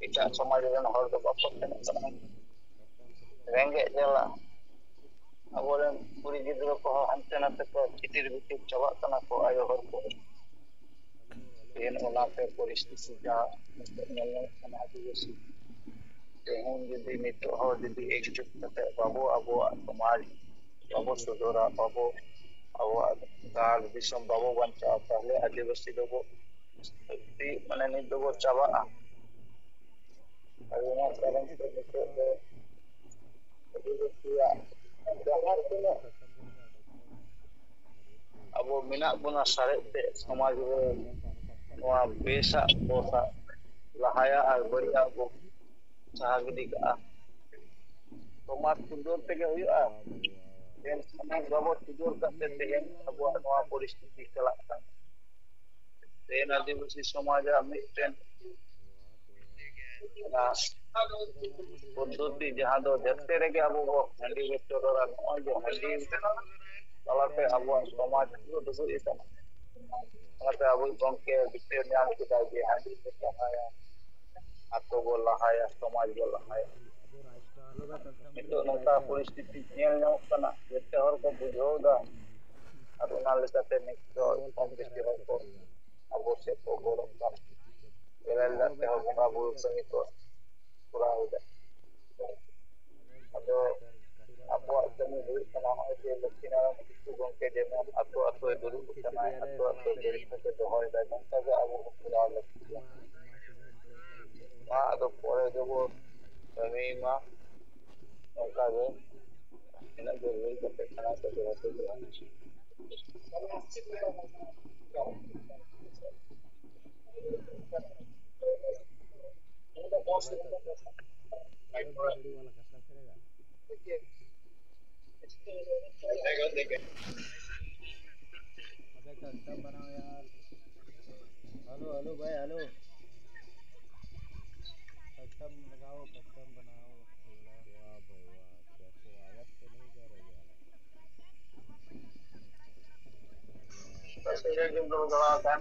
ᱮᱴᱟᱜ ᱥᱚᱢᱟᱡᱽ ᱨᱮᱱ ᱦᱚᱲ ᱫᱚ ᱵᱟᱠᱚ ᱥᱮᱱᱚᱜ ᱠᱟᱱᱟ᱾ ᱨᱮᱸᱜᱮᱡ ᱡᱟᱞᱟ ᱟᱵᱚᱨᱮᱱ ᱠᱩᱲᱤ ᱜᱤᱫᱽᱨᱟᱹ ᱠᱚᱦᱚᱸ ᱦᱟᱱᱛᱮ ᱱᱟᱛᱮ ᱠᱚ ᱪᱤᱛᱤᱨ ᱵᱷᱤᱛᱤᱨ ᱪᱟᱵᱟᱜ ᱠᱟᱱᱟ ᱠᱚ ᱟᱭᱳ ᱦᱚᱲ ᱠᱚ᱾ ᱛᱮᱦᱮᱧ ᱚᱱᱟᱛᱮ ᱯᱚᱨᱤᱥᱛᱷᱤᱛᱤ ᱡᱟ ᱱᱤᱛᱚᱜ ᱧᱮᱞ ᱧᱟᱢᱚᱜ ᱠᱟᱱᱟ ᱟᱹᱫᱤᱵᱟᱹᱥᱤ᱾ ᱛᱮᱦᱮᱧ ᱡᱩᱫᱤ ᱱᱤᱛᱚᱜ ᱦᱚᱸ ᱡᱩᱫᱤ ᱮᱠᱡᱩᱴ ᱠᱟᱛᱮ ᱵᱟᱵᱚ ᱟᱵᱚᱣᱟᱜ ᱥᱚᱢᱟᱡᱽ ᱵᱟᱵᱚ ᱥᱩᱫᱷᱟᱹᱨᱟ, ᱵᱟᱵᱚ ᱟᱵᱚᱣᱟᱜ ᱜᱟᱲ ᱫᱤᱥᱚᱢ ᱵᱟᱵᱚ ᱵᱟᱧᱪᱟᱣᱟ, ᱛᱟᱦᱞᱮ ᱟᱹᱫᱤᱵᱟᱹᱥᱤ ᱫᱚᱵᱚ ᱥᱚᱛᱛᱤ ᱢᱟᱱᱮ ᱱᱤᱛ ᱫᱚᱵᱚ ᱪᱟᱵᱟᱜᱼᱟ᱾ ᱟᱨ ᱚᱱᱟ ᱠᱟᱨᱚᱱ ᱛᱮ ᱱᱤᱛᱚᱜ ᱫᱚ ᱟᱹᱫᱤᱵᱟᱹᱥᱤᱭᱟᱜ ᱡᱟᱦᱟᱸ ᱛᱤᱱᱟᱹᱜ ᱟᱵᱚ ᱢᱮᱱᱟᱜ ᱵᱚᱱᱟ ᱥᱟᱨᱮᱡ ᱛᱮ ᱥᱚᱢᱟᱡᱽ ᱨᱮ ᱱᱚᱣᱟ ᱵᱮᱥᱟᱜ ᱠᱚ ᱥᱟᱵ ᱞᱟᱦᱟᱭᱟ ᱟᱨ ᱵᱟᱹᱲᱤᱡᱟᱜ ᱵᱚ ᱥᱟᱦᱟ ᱜᱤᱰᱤ ᱠᱟᱜᱼᱟ᱾ ᱥᱚᱢᱟᱡᱽ ᱥᱩᱫᱷᱟᱹᱨ ᱛᱮᱜᱮ ᱦᱩᱭᱩᱜᱼᱟ᱾ ᱛᱮᱦᱮᱧ ᱥᱚᱢᱟᱡᱽ ᱵᱟᱵᱚ ᱥᱩᱫᱷᱟᱹᱨ ᱠᱟᱛᱮ ᱛᱮᱦᱮᱧ ᱟᱵᱚᱣᱟᱜ ᱱᱚᱣᱟ ᱯᱚᱨᱤᱥᱛᱷᱤᱛᱤ ᱪᱟᱞᱟᱜ ᱠᱟᱱᱟ᱾ ᱛᱮᱦᱮᱧ ᱟᱹᱫᱤᱵᱟᱹᱥᱤ ᱥᱚᱢᱟᱡᱽᱟᱜ ᱢᱤᱫᱴᱮᱱ ᱚᱱᱟ ᱯᱚᱫᱽᱫᱷᱚᱛᱤ ᱡᱟᱦᱟᱸ ᱫᱚ ᱡᱟᱹᱥᱛᱤ ᱨᱮᱜᱮ ᱟᱵᱚ ᱵᱚ ᱦᱟᱺᱰᱤ ᱵᱚ ᱪᱚᱰᱚᱨᱟ, ᱱᱚᱜᱼᱚᱭ ᱡᱮ ᱦᱟᱺᱰᱤ ᱛᱟᱞᱟᱛᱮ ᱟᱵᱚᱣᱟᱜ ᱥᱚᱢᱟᱡᱽ ᱯᱩᱨᱟᱹ ᱰᱩᱵᱩᱡ ᱟᱠᱟᱱᱟ᱾ ᱚᱱᱟᱛᱮ ᱟᱵᱚᱭᱤᱡ ᱜᱚᱢᱠᱮ ᱵᱤᱪᱟᱹᱨ ᱧᱟᱢ ᱠᱮᱫᱟᱭ ᱡᱮ ᱦᱟᱺᱰᱤ ᱵᱚ ᱪᱟᱵᱟᱭᱟ, ᱟᱛᱳ ᱵᱚ ᱞᱟᱦᱟᱭᱟ, ᱥᱚᱢᱟᱡᱽ ᱵᱚ ᱞᱟᱦᱟᱭᱟ᱾ ᱱᱤᱛᱚᱜ ᱱᱚᱝᱠᱟ ᱯᱚᱨᱤᱥᱛᱷᱤᱛᱤ ᱧᱮᱞ ᱧᱟᱢᱚᱜ ᱠᱟᱱᱟ, ᱡᱚᱛᱚ ᱦᱚᱲ ᱠᱚ ᱵᱩᱡᱷᱟᱹᱣ ᱮᱫᱟ᱾ ᱟᱨ ᱚᱱᱟ ᱞᱮᱠᱟᱛᱮ ᱱᱤᱛ ᱫᱚ ᱠᱚᱢ ᱵᱮᱥᱤ ᱦᱚᱲ ᱠᱚ ᱟᱵᱚ ᱥᱮᱫ ᱠᱚ ᱜᱚᱲᱚᱜ ᱠᱟᱱᱟ᱾ ᱵᱮᱨᱮᱞ ᱫᱟᱜ ᱛᱮᱦᱚᱸ ᱵᱚᱸᱜᱟ ᱵᱩᱨᱩ ᱠᱟᱹᱢᱤ ᱠᱚ ᱠᱚᱨᱟᱣ ᱮᱫᱟ᱾ ᱟᱫᱚ ᱟᱵᱚᱣᱟᱜ ᱠᱟᱹᱢᱤ ᱦᱩᱭᱩᱜ ᱠᱟᱱᱟ, ᱱᱚᱜᱼᱚᱭ ᱡᱮ ᱞᱚᱠᱠᱷᱤᱱᱟᱨᱟᱭᱚᱬ ᱠᱤᱥᱠᱩ ᱜᱚᱢᱠᱮ ᱡᱮᱢᱚᱱ ᱟᱛᱳ ᱟᱛᱳᱭ ᱫᱩᱲᱩᱵ ᱠᱟᱱᱟᱭ, ᱟᱛᱳ ᱟᱛᱳ ᱫᱩᱲᱩᱵ ᱠᱟᱛᱮ ᱫᱚᱦᱚᱭᱮᱫᱟᱭ, ᱱᱚᱝᱠᱟ ᱜᱮ ᱟᱵᱚ ᱦᱚᱸ ᱠᱚᱨᱟᱣ ᱞᱟᱹᱠᱛᱤ ᱠᱟᱱᱟ᱾ ᱢᱟ ᱟᱫᱚ ᱯᱚᱨᱮ ᱜᱮᱵᱚ ᱠᱟᱹᱢᱤᱭ ᱢᱟ᱾ ᱱᱚᱝᱠᱟ ᱜᱮ ᱤᱱᱟᱹᱜ ᱜᱮ ᱞᱟᱹᱭ ᱠᱟᱛᱮ ᱠᱟᱱᱟ ᱥᱮ ᱡᱚᱦᱟᱨ ᱫᱚ ᱡᱚᱦᱟᱨ᱾ अबे कस्टम बनाओ यार। हेलो, हेलो भाई, हेलो। कस्टम लगाओ, कस्टम बनाओ। वाह भाई वाह, कैसे आवाज तो नहीं जा रही यार। ᱥᱮᱸᱜᱮᱞ ᱡᱩᱞ ᱫᱚ ᱜᱚᱲᱚ ᱟᱠᱟᱱ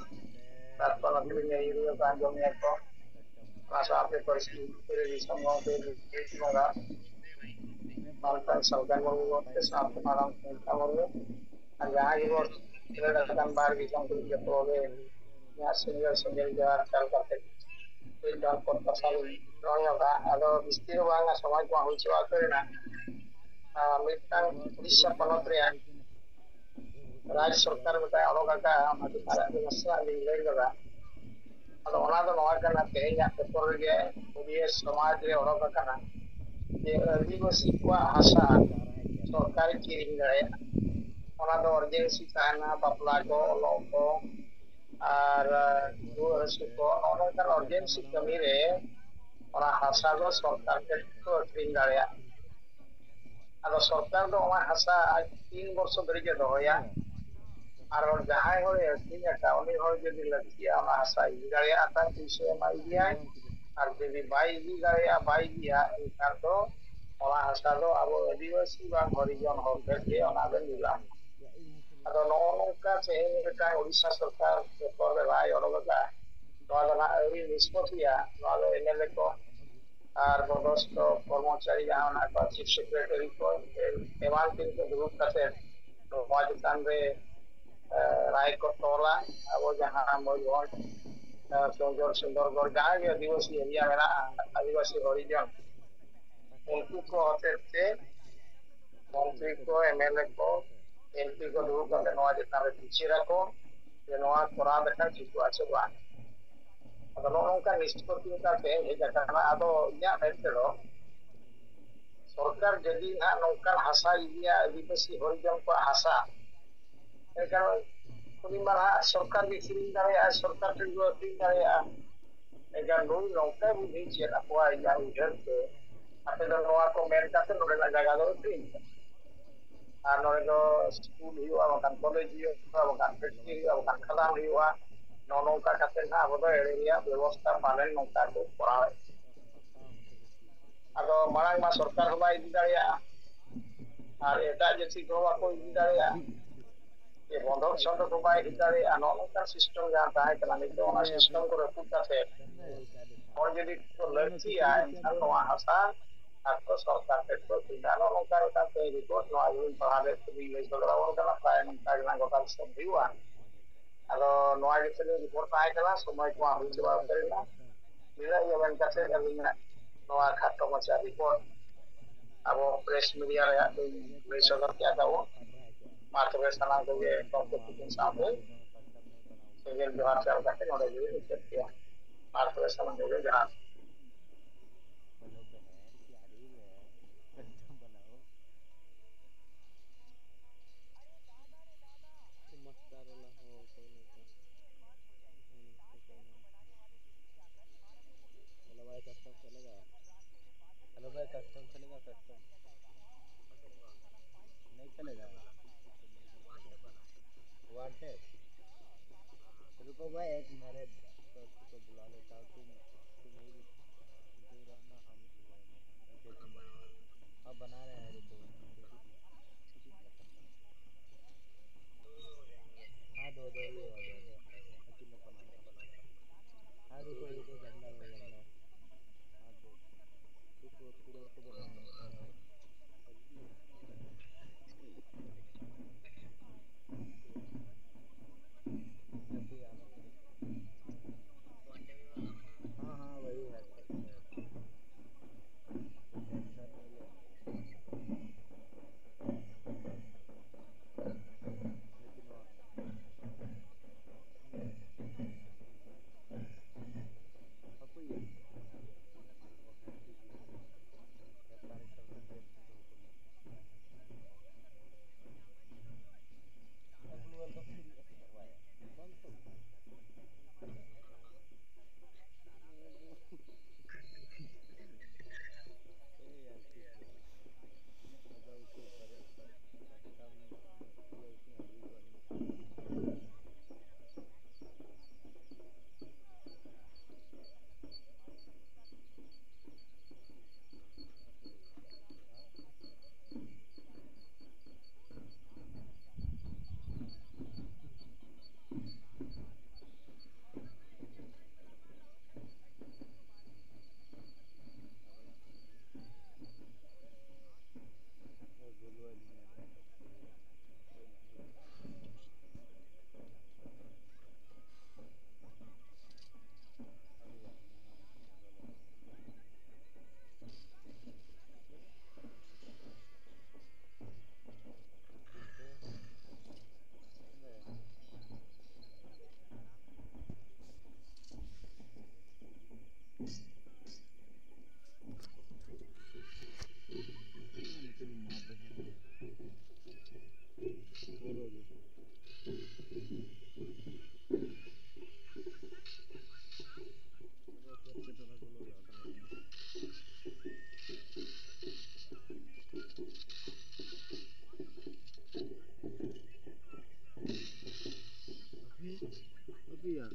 ᱛᱟᱨᱯᱚᱨ ᱟᱹᱠᱷᱨᱤᱧ ᱟᱹᱭᱩᱨᱤᱭᱟᱹ ᱠᱚ ᱟᱸᱡᱚᱢᱮᱫ ᱠᱚ᱾ ᱚᱱᱟ ᱥᱟᱶᱛᱮ ᱯᱟᱹᱨᱥᱤ ᱵᱚᱸᱜᱟ ᱢᱟᱱᱛᱟᱱ ᱥᱟᱞᱠᱷᱟᱱ ᱢᱩᱨᱢᱩ ᱜᱚᱢᱠᱮ ᱥᱟᱶᱛᱮ ᱢᱟᱨᱟᱝ ᱥᱟᱞᱠᱷᱟᱱ ᱢᱩᱨᱢᱩ ᱟᱨ ᱡᱟᱦᱟᱸ ᱜᱮᱵᱚᱱ ᱠᱷᱮᱞᱳᱰ ᱟᱠᱟᱱ ᱵᱟᱨ ᱫᱤᱥᱚᱢ ᱠᱚᱨᱮ ᱡᱚᱛᱚ ᱜᱮ ᱤᱧᱟᱹᱜ ᱥᱤᱸᱜᱟᱹᱲ ᱥᱤᱸᱜᱟᱹᱲ ᱡᱚᱦᱟᱨ ᱪᱟᱞ ᱠᱟᱛᱮ ᱢᱤᱫ ᱵᱟᱨ ᱯᱚᱫ ᱯᱟᱥᱟᱞ ᱨᱚᱲ ᱧᱚᱜᱟ᱾ ᱟᱫᱚ ᱵᱤᱥᱛᱤ ᱫᱚ ᱵᱟᱝᱟ, ᱥᱚᱢᱚᱭ ᱠᱚ ᱦᱩᱭ ᱪᱟᱵᱟ ᱩᱛᱟᱹᱨᱮᱱᱟ᱾ ᱟᱨ ᱢᱤᱫᱴᱟᱝ ᱩᱲᱤᱥᱥᱟ ᱯᱚᱱᱚᱛ ᱨᱮᱭᱟᱜ ᱨᱟᱡᱽ ᱥᱚᱨᱠᱟᱨ ᱢᱤᱫᱴᱟᱝ ᱚᱰᱚᱠ ᱟᱠᱟᱫᱼᱟ, ᱚᱱᱟ ᱪᱮᱛᱟᱱ ᱨᱮ ᱟᱹᱰᱤ ᱱᱟᱥᱮᱱᱟᱜ ᱞᱤᱧ ᱞᱟᱹᱭ ᱞᱮᱫᱟ᱾ ᱟᱫᱚ ᱚᱱᱟ ᱫᱚ ᱱᱚᱣᱟ ᱠᱟᱱᱟ, ᱛᱮᱦᱮᱧᱟᱜ ᱯᱮᱯᱟᱨ ᱨᱮᱜᱮ ᱳᱰᱤᱭᱟ ᱥᱚᱢᱟᱡᱽ ᱨᱮ ᱚᱰᱚᱠ ᱟᱠᱟᱱᱟ, ᱡᱮ ᱟᱹᱫᱤᱵᱟᱹᱥᱤ ᱠᱚᱣᱟᱜ ᱦᱟᱥᱟ ᱥᱚᱨᱠᱟᱨᱮ ᱠᱤᱨᱤᱧ ᱫᱟᱲᱮᱭᱟᱜᱼᱟ᱾ ᱚᱱᱟ ᱫᱚ ᱚᱨᱡᱮᱱᱥᱤ ᱛᱟᱦᱮᱱᱟ, ᱵᱟᱯᱞᱟ ᱠᱚ, ᱚᱞᱚᱜ ᱠᱚ, ᱟᱨ ᱨᱩᱣᱟᱹ ᱦᱟᱹᱥᱩ ᱠᱚ, ᱱᱚᱜᱼᱚ ᱱᱚᱝᱠᱟᱱ ᱚᱨᱡᱮᱱᱥᱤ ᱠᱟᱹᱢᱤ ᱨᱮ ᱚᱱᱟ ᱦᱟᱥᱟ ᱫᱚ ᱥᱚᱨᱠᱟᱨ ᱴᱷᱮᱱ ᱠᱚ ᱟᱹᱠᱷᱨᱤᱧ ᱫᱟᱲᱮᱭᱟᱜᱼᱟ᱾ ᱟᱫᱚ ᱥᱚᱨᱠᱟᱨ ᱫᱚ ᱚᱱᱟ ᱦᱟᱥᱟ ᱟᱡ ᱛᱤᱱ ᱵᱚᱨᱥᱚ ᱫᱷᱟᱹᱨᱤᱡ ᱮ ᱫᱚᱦᱚᱭᱟ᱾ ᱟᱨ ᱡᱟᱦᱟᱸᱭ ᱦᱚᱲᱮ ᱟᱹᱠᱷᱨᱤᱧ ᱟᱠᱟᱫ, ᱩᱱᱤ ᱦᱚᱲ ᱡᱩᱫᱤ ᱞᱟᱹᱠᱛᱤᱭᱟ, ᱚᱱᱟ ᱦᱟᱥᱟ ᱤᱫᱤ ᱫᱟᱲᱮᱭᱟᱜᱼᱟ, ᱛᱟᱭ ᱯᱩᱭᱥᱟᱹ ᱮᱢᱟᱭ ᱜᱮᱭᱟᱭ᱾ ᱟᱨ ᱡᱩᱫᱤ ᱵᱟᱭ ᱤᱫᱤ ᱫᱟᱲᱮᱭᱟᱜᱼᱟ, ᱵᱟᱭ ᱤᱫᱤᱭᱟ, ᱮᱱᱠᱷᱟᱱ ᱫᱚ ᱚᱱᱟ ᱦᱟᱥᱟ ᱫᱚ ᱟᱵᱚ ᱟᱹᱫᱤᱵᱟᱹᱥᱤ ᱵᱟᱝ ᱦᱚᱨᱤᱡᱚᱱ ᱦᱚᱲ ᱴᱷᱮᱱ ᱜᱮ ᱚᱱᱟ ᱫᱚ ᱱᱤᱞᱟᱢ᱾ ᱟᱫᱚ ᱱᱚᱜᱼᱚ ᱱᱚᱝᱠᱟ ᱛᱮᱦᱮᱧ ᱢᱤᱫᱴᱟᱝ ᱳᱰᱤᱥᱟ ᱥᱚᱨᱠᱟᱨ ᱵᱚᱛᱚᱨ ᱨᱮ ᱨᱟᱭ ᱚᱰᱚᱠ ᱟᱠᱟᱫᱼᱟ᱾ ᱱᱚᱣᱟ ᱫᱚ ᱱᱟᱦᱟᱜ ᱟᱹᱣᱨᱤ ᱱᱤᱥᱯᱚᱛᱤᱭᱟ᱾ ᱱᱚᱣᱟ ᱫᱚ ᱮᱢᱮᱞᱮ ᱠᱚ ᱟᱨ ᱯᱚᱫᱚᱥᱛᱷᱚ ᱠᱚᱨᱢᱚᱪᱟᱨᱤ ᱡᱟᱦᱟᱸ ᱢᱮᱱᱟᱜ ᱠᱚᱣᱟ, ᱪᱤᱯ ᱥᱮᱠᱨᱮᱴᱟᱨᱤ ᱠᱚ, ᱮᱢᱟᱱ ᱛᱮᱱ ᱠᱚ ᱫᱩᱲᱩᱵ ᱠᱟᱛᱮ ᱱᱚᱣᱟ ᱪᱮᱛᱟᱱ ᱨᱮ, ᱮ, ᱨᱟᱭ ᱠᱚ ᱛᱚᱞᱟ᱾ ᱟᱵᱚ ᱡᱟᱦᱟᱸ ᱢᱚᱭᱩᱨᱵᱷᱚᱸᱡᱽ, ᱮ, ᱥᱩᱱᱫᱚᱨ, ᱥᱩᱱᱫᱚᱨᱜᱚᱲ, ᱡᱟᱦᱟᱸ ᱜᱮ ᱟᱹᱫᱤᱵᱟᱹᱥᱤ ᱮᱨᱤᱭᱟ ᱢᱮᱱᱟᱜᱼᱟ, ᱟᱹᱫᱤᱵᱟᱹᱥᱤ ᱦᱚᱨᱤᱡᱚᱱ, ᱩᱱᱠᱩ ᱠᱚ ᱦᱚᱛᱮᱛᱮ ᱢᱚᱱᱛᱨᱤ ᱠᱚ, ᱮᱢᱮᱞᱮ ᱠᱚ, ᱮᱢᱯᱤ ᱠᱚ ᱫᱩᱲᱩᱵ ᱠᱟᱛᱮ ᱱᱚᱣᱟ ᱪᱮᱛᱟᱱ ᱨᱮ ᱵᱤᱪᱟᱹᱨᱟᱠᱚ ᱡᱮ ᱱᱚᱣᱟ ᱠᱚᱨᱟᱣ ᱞᱮᱠᱷᱟᱱ ᱴᱷᱤᱠᱚᱜᱼᱟ ᱥᱮ ᱵᱟᱝ᱾ ᱟᱫᱚ ᱱᱚᱜᱼᱚ ᱱᱚᱝᱠᱟ ᱱᱤᱥᱯᱚᱛᱤ ᱢᱤᱫᱴᱟᱝ ᱛᱮᱦᱮᱧ ᱦᱮᱡ ᱟᱠᱟᱱᱟ᱾ ᱟᱫᱚ ᱤᱧᱟᱹᱜ ᱢᱮᱱ ᱛᱮᱫᱚ ᱥᱚᱨᱠᱟᱨ ᱡᱩᱫᱤ ᱱᱟᱦᱟᱜ ᱱᱚᱝᱠᱟᱱ ᱦᱟᱥᱟᱭ ᱤᱫᱤᱭᱟ, ᱟᱹᱫᱤᱵᱟᱹᱥᱤ ᱦᱚᱨᱤᱡᱚᱱ ᱠᱚᱣᱟᱜ ᱦᱟᱥᱟ, ᱮᱱᱠᱷᱟᱱ ᱩᱱᱤ ᱢᱟ ᱱᱟᱦᱟᱜ ᱥᱚᱨᱠᱟᱨ ᱜᱮ ᱠᱤᱨᱤᱧ ᱫᱟᱲᱮᱭᱟᱜᱼᱟ, ᱥᱚᱨᱠᱟᱨ ᱴᱷᱮᱱ ᱜᱮ ᱟᱹᱠᱷᱨᱤᱧ ᱫᱟᱲᱮᱭᱟᱜᱼᱟ᱾ ᱮᱱᱠᱷᱟᱱ ᱱᱩᱭ ᱱᱚᱝᱠᱟᱭ ᱵᱩᱫᱽᱫᱷᱤ ᱪᱮᱫ ᱟᱠᱚᱣᱟ, ᱤᱧᱟᱹᱜ ᱩᱭᱦᱟᱹᱨ ᱛᱮ ᱟᱯᱮ ᱫᱚ ᱱᱚᱣᱟ ᱠᱚ ᱢᱮᱱ ᱠᱟᱛᱮ ᱱᱚᱰᱮᱱᱟᱜ ᱡᱟᱭᱜᱟ ᱫᱚ ᱟᱹᱠᱷᱨᱤᱧ ᱯᱮ᱾ ᱟᱨ ᱱᱚᱰᱮ ᱫᱚ ᱥᱠᱩᱞ ᱦᱩᱭᱩᱜᱼᱟ, ᱵᱟᱝᱠᱷᱟᱱ ᱠᱚᱞᱮᱡᱽ ᱦᱩᱭᱩᱜᱼᱟ, ᱵᱟᱝᱠᱷᱟᱱ ᱯᱷᱮᱠᱴᱨᱤ ᱦᱩᱭᱩᱜᱼᱟ, ᱵᱟᱝᱠᱷᱟᱱ ᱠᱷᱟᱫᱟᱱ ᱦᱩᱭᱩᱜᱼᱟ᱾ ᱱᱚᱜᱼᱚ ᱱᱚᱝᱠᱟ ᱠᱟᱛᱮ ᱱᱟᱦᱟᱜ ᱟᱵᱚ ᱫᱚ ᱮᱲᱮ ᱨᱮᱭᱟᱜ ᱵᱮᱵᱚᱥᱛᱷᱟ ᱯᱟᱞᱮᱱ ᱱᱚᱝᱠᱟ ᱠᱚ ᱠᱚᱨᱟᱣᱮᱫ᱾ ᱟᱫᱚ ᱢᱟᱲᱟᱝ ᱢᱟ ᱥᱚᱨᱠᱟᱨ ᱦᱚᱸ ᱵᱟᱭ ᱤᱫᱤ ᱫᱟᱲᱮᱭᱟᱜᱼᱟ, ᱟᱨ ᱮᱴᱟᱜ ᱡᱟᱹᱛᱤ ᱠᱚᱦᱚᱸ ᱵᱟᱠᱚ ᱤᱫᱤ ᱫᱟᱲᱮᱭᱟᱜᱼᱟ᱾ ᱡᱮ ᱵᱚᱱᱫᱷᱚᱠ ᱥᱚᱸᱫᱷᱚᱠ ᱦᱚᱸ ᱵᱟᱭ ᱤᱫᱤ ᱫᱟᱲᱮᱭᱟᱜᱼᱟ᱾ ᱱᱚᱜᱼᱚ ᱱᱚᱝᱠᱟᱱ ᱥᱤᱥᱴᱮᱢ ᱡᱟᱦᱟᱸ ᱛᱟᱦᱮᱸ ᱠᱟᱱᱟ, ᱱᱤᱛᱚᱜ ᱚᱱᱟ ᱥᱤᱥᱴᱮᱢ ᱠᱚ ᱨᱟᱹᱯᱩᱫ ᱠᱟᱛᱮ ᱦᱚᱲ ᱡᱩᱫᱤ ᱠᱚ ᱞᱟᱹᱠᱛᱤᱭᱟ, ᱮᱱᱠᱷᱟᱱ ᱱᱚᱣᱟ ᱦᱟᱥᱟ ᱟᱠᱚ ᱥᱚᱨᱠᱟᱨ ᱴᱷᱮᱱ ᱠᱚ ᱟᱹᱠᱷᱨᱤᱧᱟ᱾ ᱱᱚᱜᱼᱚ ᱱᱚᱝᱠᱟ ᱢᱤᱫᱴᱟᱝ ᱛᱮᱦᱮᱧ ᱨᱤᱯᱳᱨᱴ ᱱᱚᱣᱟ ᱜᱮᱞᱤᱧ ᱯᱟᱲᱦᱟᱣ ᱞᱮᱫ ᱛᱮᱞᱤᱧ ᱞᱟᱹᱭ ᱥᱚᱫᱚᱨ ᱟᱵᱚᱱ ᱠᱟᱱᱟ᱾ ᱯᱨᱟᱭ ᱱᱚᱝᱠᱟ ᱜᱮ ᱱᱟᱜ ᱜᱚᱴᱟ ᱫᱤᱥᱚᱢ ᱦᱩᱭᱩᱜᱼᱟ᱾ ᱟᱫᱚ ᱱᱚᱣᱟ ᱜᱮ ᱛᱟᱹᱞᱤᱧ ᱨᱤᱯᱳᱨᱴ ᱛᱟᱦᱮᱸ ᱠᱟᱱᱟ, ᱥᱚᱢᱚᱭ ᱠᱚᱢᱟ ᱦᱩᱭ ᱪᱟᱵᱟ ᱩᱛᱟᱹᱨ ᱮᱱᱟ᱾ ᱱᱤᱱᱟᱹᱜ ᱜᱮ ᱢᱮᱱ ᱠᱟᱛᱮ ᱟᱹᱞᱤᱧᱟᱜ ᱱᱚᱣᱟ ᱠᱷᱟᱴᱚ ᱢᱟᱪᱷᱟ ᱨᱤᱯᱳᱨᱴ ᱟᱵᱚ ᱯᱨᱮᱥ ᱢᱤᱰᱤᱭᱟ ᱨᱮᱭᱟᱜ ᱞᱤᱧ ᱞᱟᱹᱭ ᱥᱚᱫᱚᱨ ᱠᱮᱫᱟ ᱛᱟᱵᱚ᱾ ᱢᱟ ᱛᱚᱵᱮ ᱥᱟᱱᱟᱢ ᱠᱚᱜᱮ ᱜᱚᱢᱠᱮ ᱛᱤᱠᱤᱱ ᱥᱟᱶᱛᱮ ᱥᱮᱸᱜᱮᱞ ᱡᱚᱦᱟᱨ ᱪᱟᱞ ᱠᱟᱛᱮ ᱱᱚᱰᱮ ᱜᱮ ᱢᱩᱪᱟᱹᱫ ᱠᱮᱫᱟ᱾ ᱢᱟ ᱛᱚᱵᱮ ᱥᱟᱱᱟᱢ ᱠᱚᱜᱮ ᱡᱚᱦᱟᱨ᱾ WhatsApp। रुको भाई, एक मिनट, दोस्त को बुला लेता हूँ। तुम, तुम ही दे रहा ना, हम, अब बना रहे हैं, रुको। हाँ, दो, दो ही हो गए। हाँ, रुको, रुको, झंडा हो गया। हाँ, दो। रुको, पूरा उसको बना। हाँ, हाँ, वही है। टेंशन नहीं ले। लेकिन वो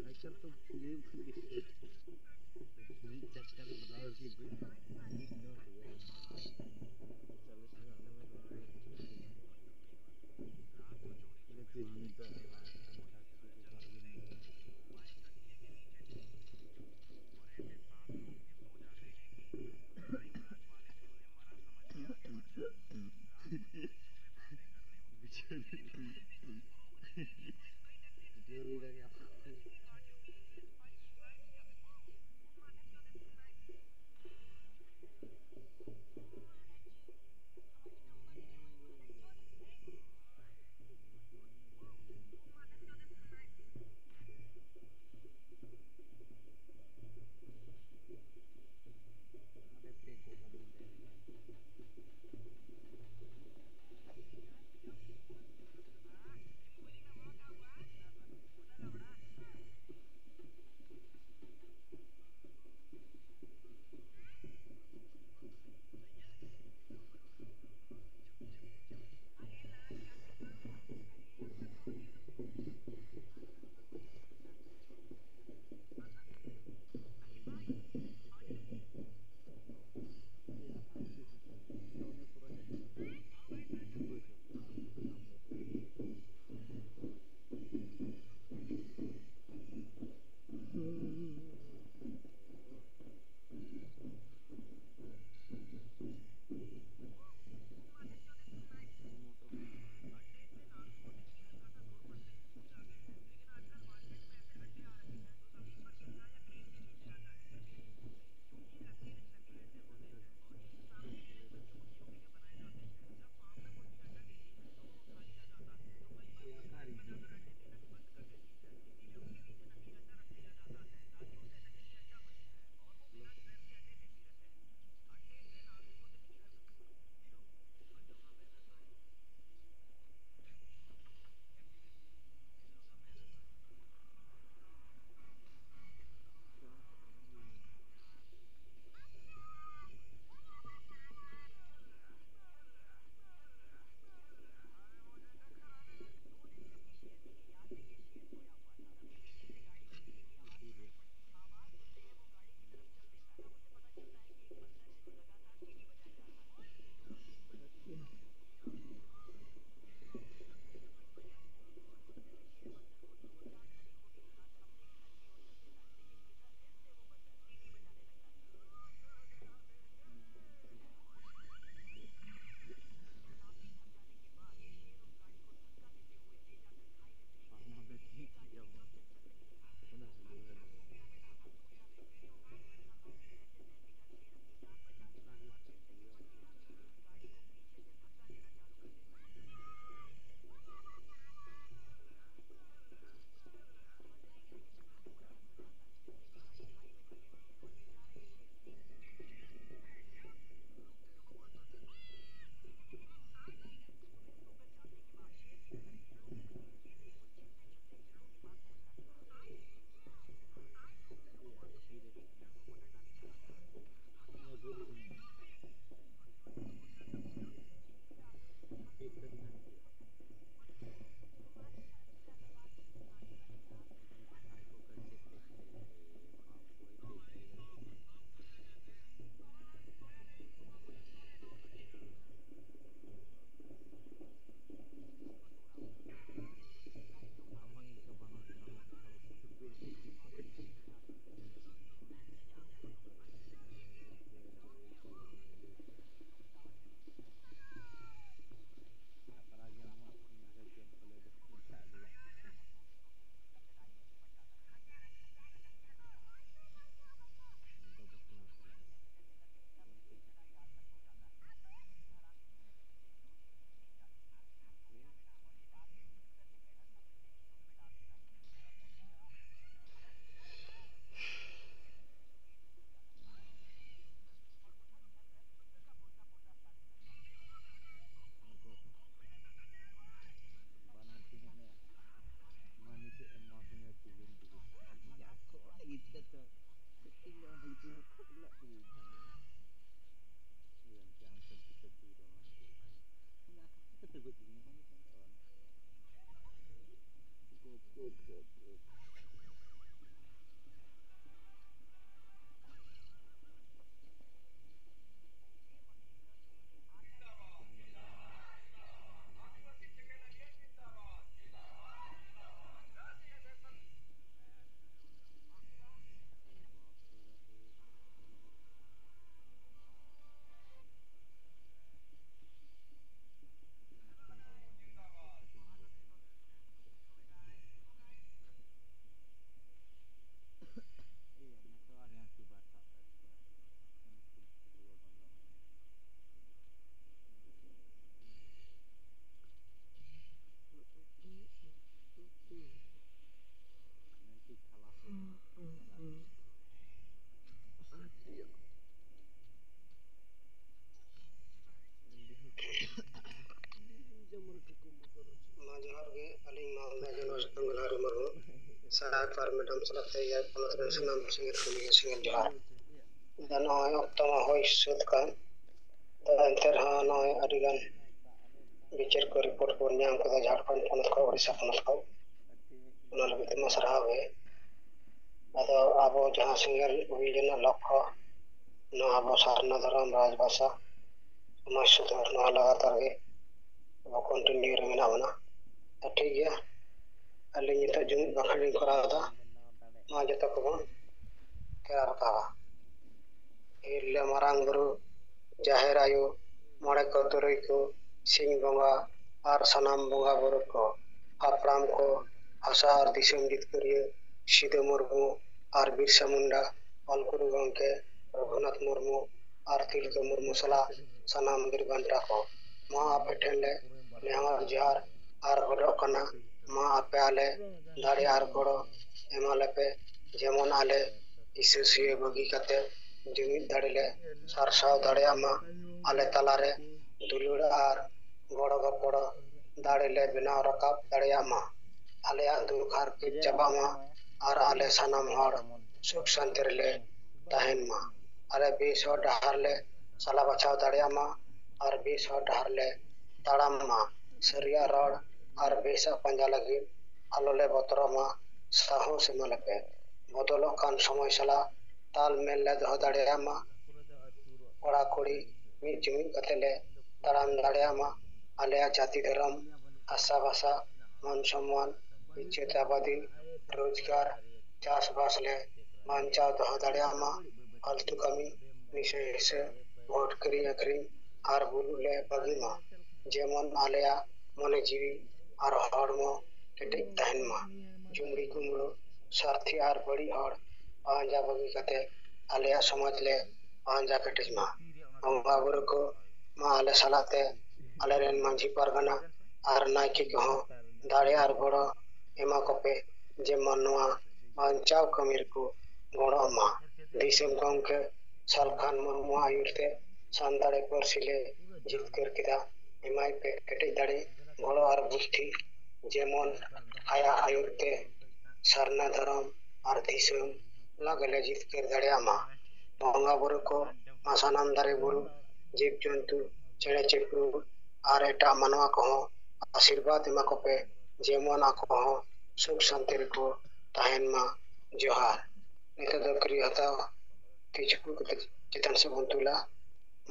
ᱟᱡᱠᱟᱞ ᱛᱚ ᱤᱭᱟᱹ ᱠᱷᱟᱱ ᱜᱮ ᱢᱤᱫ ᱪᱟᱥ ᱠᱟᱱ ᱵᱟᱫᱟᱣ ᱠᱤ ᱵᱤᱱ ᱪᱟᱞᱤᱥ ᱴᱟᱠᱟ ᱚᱱᱟ ᱢᱟ ᱛᱤᱱ ᱢᱤᱱᱤᱴ ᱫᱚ ᱢᱮᱰᱟᱢ ᱥᱟᱞᱟᱜ ᱛᱮ ᱮᱭᱟᱭ ᱯᱚᱱᱚᱛ ᱨᱮᱱ ᱥᱟᱱᱟᱢ ᱥᱮᱸᱜᱮᱞ ᱠᱟᱹᱢᱤᱭᱟᱹ ᱥᱮᱸᱜᱮᱞ ᱡᱚᱦᱟᱨ᱾ ᱟᱫᱚ ᱱᱚᱜᱼᱚᱭ ᱚᱠᱛᱚ ᱢᱟ ᱦᱩᱭ ᱥᱟᱹᱛ ᱠᱟᱱ, ᱟᱫᱚ ᱮᱱᱛᱮ ᱨᱮᱦᱚᱸ ᱱᱚᱜᱼᱚᱭ ᱟᱹᱰᱤᱜᱟᱱ ᱵᱤᱪᱟᱹᱨ ᱠᱚ ᱨᱤᱯᱳᱨᱴ ᱵᱚᱱ ᱧᱟᱢ ᱠᱟᱫᱟ ᱡᱷᱟᱲᱠᱷᱚᱸᱰ ᱯᱚᱱᱚᱛ ᱠᱷᱚᱱ, ᱳᱰᱤᱥᱟ ᱯᱚᱱᱚᱛ ᱠᱷᱚᱱ, ᱚᱱᱟ ᱞᱟᱹᱜᱤᱫ ᱛᱮᱢᱟ ᱥᱟᱨᱦᱟᱣ ᱜᱮ᱾ ᱟᱫᱚ ᱟᱵᱚ ᱡᱟᱦᱟᱸ ᱥᱮᱸᱜᱮᱞ ᱦᱩᱭ ᱞᱮᱱᱟ ᱞᱚᱠᱠᱷᱚ, ᱱᱚᱣᱟ ᱟᱵᱚ ᱥᱟᱨᱱᱟ ᱫᱷᱚᱨᱚᱢ ᱨᱟᱡᱽ ᱵᱷᱟᱥᱟ ᱥᱚᱢᱟᱡᱽ ᱥᱩᱫᱷᱟᱹᱨ, ᱱᱚᱣᱟ ᱞᱟᱜᱟᱛᱟᱨ ᱜᱮ ᱟᱵᱚ ᱠᱚᱱᱴᱤᱱᱤᱭᱩ ᱨᱮ ᱢᱮᱱᱟᱜ ᱵᱚᱱᱟ᱾ ᱛᱚ ᱴᱷᱤᱠ ᱜᱮᱭᱟ, ᱟᱹᱞᱤᱧ ᱱᱤᱛᱚᱜ ᱡᱩᱢᱤᱫ ᱵᱟᱠᱷᱮᱬ ᱞᱤᱧ ᱠᱚᱨᱟᱣ ᱮᱫᱟ, ᱱᱚᱣᱟ ᱡᱚᱛᱚ ᱠᱚᱵᱚᱱ ᱠᱮᱨᱟᱣ ᱨᱟᱠᱟᱵᱟ᱾ ᱛᱤᱨᱞᱟᱹ ᱢᱟᱨᱟᱝ ᱵᱩᱨᱩ, ᱡᱟᱦᱮᱨ ᱟᱭᱳ, ᱢᱚᱬᱮ ᱠᱚ ᱛᱩᱨᱩᱭ ᱠᱚ, ᱥᱤᱧ ᱵᱚᱸᱜᱟ ᱟᱨ ᱥᱟᱱᱟᱢ ᱵᱚᱸᱜᱟ ᱵᱩᱨᱩ ᱠᱚ, ᱦᱟᱯᱲᱟᱢ ᱠᱚ, ᱦᱟᱥᱟ ᱟᱨ ᱫᱤᱥᱚᱢ ᱡᱤᱛᱠᱟᱹᱨᱤᱭᱟᱹ ᱥᱤᱫᱩ ᱢᱩᱨᱢᱩ ᱟᱨ ᱵᱤᱨᱥᱟ ᱢᱩᱱᱰᱟ, ᱚᱞ ᱜᱩᱨᱩ ᱜᱚᱢᱠᱮ ᱨᱚᱜᱷᱩᱱᱟᱛᱷ ᱢᱩᱨᱢᱩ ᱟᱨ ᱛᱤᱞᱠᱟᱹ ᱢᱩᱨᱢᱩ ᱥᱟᱞᱟᱜ ᱥᱟᱱᱟᱢ ᱵᱤᱨ ᱵᱟᱱᱴᱟ ᱠᱚ, ᱢᱟ ᱟᱯᱮ ᱴᱷᱮᱱ ᱞᱮ ᱱᱮᱦᱚᱨ ᱡᱚᱦᱟᱨ ᱟᱨ ᱜᱚᱰᱚᱜ ᱠᱟᱱᱟ, ᱢᱟ ᱟᱯᱮ ᱟᱞᱮ ᱫᱟᱲᱮ ᱟᱨ ᱜᱚᱲᱚ ᱮᱢᱟ ᱞᱮᱯᱮ, ᱡᱮᱢᱚᱱ ᱟᱞᱮ ᱦᱤᱥᱟᱹ ᱥᱩᱭᱟᱹ ᱵᱟᱹᱜᱤ ᱠᱟᱛᱮ ᱡᱩᱢᱤᱫ ᱫᱟᱲᱮ ᱞᱮ ᱥᱟᱨᱥᱟᱣ ᱫᱟᱲᱮᱭᱟᱜ ᱢᱟ, ᱟᱞᱮ ᱛᱟᱞᱟᱨᱮ ᱫᱩᱞᱟᱹᱲ ᱟᱨ ᱜᱚᱲᱚ ᱜᱚᱯᱚᱲᱚ ᱫᱟᱲᱮ ᱞᱮ ᱵᱮᱱᱟᱣ ᱨᱟᱠᱟᱵ ᱫᱟᱲᱮᱭᱟᱜ ᱢᱟ, ᱟᱞᱮᱭᱟᱜ ᱫᱩᱠ ᱦᱟᱨᱠᱮᱛ ᱪᱟᱵᱟᱜ ᱢᱟ ᱟᱨ ᱟᱞᱮ ᱥᱟᱱᱟᱢ ᱦᱚᱲ ᱥᱩᱠ ᱥᱟᱱᱛᱤ ᱨᱮᱞᱮ ᱛᱟᱦᱮᱱ ᱢᱟ᱾ ᱟᱞᱮ ᱵᱮᱥ ᱦᱚᱨ ᱰᱟᱦᱟᱨ ᱞᱮ ᱥᱟᱞᱟ ᱵᱟᱪᱷᱟᱣ ᱫᱟᱲᱮᱭᱟᱜ ᱢᱟ ᱟᱨ ᱵᱮᱥ ᱦᱚᱨ ᱰᱟᱦᱟᱨ ᱞᱮ ᱛᱟᱲᱟᱢ ᱢᱟ᱾ ᱥᱟᱹᱨᱤᱭᱟᱜ ᱨᱚᱲ ᱟᱨ ᱵᱮᱥᱟᱜ ᱯᱟᱸᱡᱟ ᱞᱟᱹᱜᱤᱫ ᱟᱞᱚ ᱞᱮ ᱵᱚᱛᱚᱨᱚᱜ ᱢᱟ, ᱥᱟᱦᱚᱥ ᱮᱢᱟ ᱞᱮᱯᱮ᱾ ᱵᱚᱫᱚᱞᱚᱜ ᱠᱟᱱ ᱥᱚᱢᱚᱭ ᱥᱟᱞᱟᱜ ᱛᱟᱞ ᱢᱮᱞ ᱞᱮ ᱫᱚᱦᱚ ᱫᱟᱲᱮᱭᱟᱜ ᱢᱟ᱾ ᱠᱚᱲᱟ ᱠᱩᱲᱤ ᱢᱤᱫ ᱡᱩᱢᱤᱫ ᱠᱟᱛᱮ ᱞᱮ ᱛᱟᱲᱟᱢ ᱫᱟᱲᱮᱭᱟᱜ ᱢᱟ᱾ ᱟᱞᱮᱭᱟᱜ ᱡᱟᱹᱛᱤ ᱫᱷᱚᱨᱚᱢ, ᱵᱷᱟᱥᱟ ᱵᱷᱟᱥᱟ, ᱢᱟᱱ ᱥᱚᱢᱢᱟᱱ, ᱤᱡᱽᱡᱚᱛ ᱟᱵᱟᱫᱤ, ᱨᱳᱡᱽᱜᱟᱨ, ᱪᱟᱥᱵᱟᱥ ᱞᱮ ᱵᱟᱧᱪᱟᱣ ᱫᱚᱦᱚ ᱫᱟᱲᱮᱭᱟᱜ ᱢᱟ᱾ ᱯᱷᱟᱞᱛᱩ ᱠᱟᱹᱢᱤ, ᱱᱤᱥᱟᱹ ᱦᱤᱥᱟᱹ, ᱵᱷᱳᱴ ᱠᱤᱨᱤᱧ ᱟᱹᱠᱷᱨᱤᱧ ᱟᱨ ᱵᱩᱞᱩᱜ ᱞᱮ ᱵᱟᱹᱜᱤ ᱢᱟ᱾ ᱡᱮᱢᱚᱱ ᱟᱞᱮᱭᱟᱜ ᱢᱚᱱᱮ ᱡᱤᱣᱤ ᱟᱨ ᱦᱚᱲᱢᱚ ᱠᱮᱴᱮᱡ ᱛᱟᱦᱮᱱ ᱢᱟ᱾ ᱡᱩᱢᱲᱤ ᱠᱩᱢᱲᱩ, ᱥᱟᱨᱛᱷᱤ ᱟᱨ ᱵᱟᱹᱲᱤᱡ ᱦᱚᱲ ᱯᱟᱸᱡᱟ ᱵᱟᱹᱜᱤ ᱠᱟᱛᱮ ᱟᱞᱮᱭᱟᱜ ᱥᱚᱢᱟᱡᱽ ᱞᱮ ᱯᱟᱸᱡᱟ ᱠᱮᱴᱮᱡ ᱢᱟ᱾ ᱵᱚᱸᱜᱟ ᱵᱩᱨᱩ ᱠᱚ ᱢᱟ ᱟᱞᱮ ᱥᱟᱞᱟᱜ ᱛᱮ ᱟᱞᱮᱨᱮᱱ ᱢᱟᱹᱡᱷᱤ ᱯᱟᱨᱜᱟᱱᱟ ᱟᱨ ᱱᱟᱭᱠᱮ ᱠᱚᱦᱚᱸ ᱫᱟᱲᱮ ᱟᱨ ᱜᱚᱲᱚ ᱮᱢᱟ ᱠᱚᱯᱮ, ᱡᱮᱢᱚᱱ ᱱᱚᱣᱟ ᱵᱟᱧᱪᱟᱣ ᱠᱟᱹᱢᱤ ᱨᱮᱠᱚ ᱜᱚᱲᱚᱜ ᱢᱟ᱾ ᱫᱤᱥᱚᱢ ᱜᱚᱢᱠᱮ ᱥᱟᱞᱠᱷᱟᱱ ᱢᱩᱨᱢᱩ ᱟᱹᱭᱩᱨ ᱛᱮ ᱥᱟᱱᱛᱟᱲᱤ ᱯᱟᱹᱨᱥᱤ ᱞᱮ ᱡᱤᱛᱠᱟᱹᱨ ᱠᱮᱫᱟ᱾ ᱮᱢᱟᱭ ᱯᱮ ᱠᱮᱴᱮᱡ ᱫᱟᱲᱮ, ᱜᱚᱲᱚ ᱟᱨ ᱵᱩᱫᱽᱫᱷᱤ, ᱡᱮᱢᱚᱱ ᱟᱭᱟᱜ ᱟᱹᱭᱩᱨ ᱛᱮ ᱥᱟᱨᱱᱟ ᱫᱷᱚᱨᱚᱢ ᱟᱨ ᱫᱤᱥᱚᱢ ᱞᱟᱜᱮ ᱞᱮ ᱡᱤᱛᱠᱟᱹᱨ ᱫᱟᱲᱮᱭᱟᱜ ᱢᱟ᱾ ᱵᱚᱸᱜᱟ ᱵᱩᱨᱩ ᱠᱚ ᱢᱟ ᱥᱟᱱᱟᱢ ᱫᱟᱨᱮ ᱵᱩᱨᱩ, ᱡᱤᱵᱽ ᱡᱚᱱᱛᱩ, ᱪᱮᱬᱮ ᱪᱤᱯᱨᱩ ᱟᱨ ᱮᱴᱟᱜ ᱢᱟᱱᱣᱟ ᱠᱚᱦᱚᱸ ᱟᱥᱤᱨᱵᱟᱫᱽ ᱮᱢᱟ ᱠᱚᱯᱮ, ᱡᱮᱢᱚᱱ ᱟᱠᱚ ᱦᱚᱸ ᱥᱩᱠ ᱥᱟᱱᱛᱤ ᱨᱮᱠᱚ ᱛᱟᱦᱮᱱ ᱢᱟ᱾ ᱡᱚᱦᱟᱨ᱾ ᱱᱤᱛᱚᱜ ᱫᱚ ᱠᱤᱨᱤ ᱦᱟᱛᱟᱣ ᱛᱤ ᱪᱩᱯᱩᱫ ᱠᱟᱛᱮ ᱪᱮᱛᱟᱱ ᱥᱮᱫ ᱵᱚᱱ ᱛᱩᱞᱟ᱾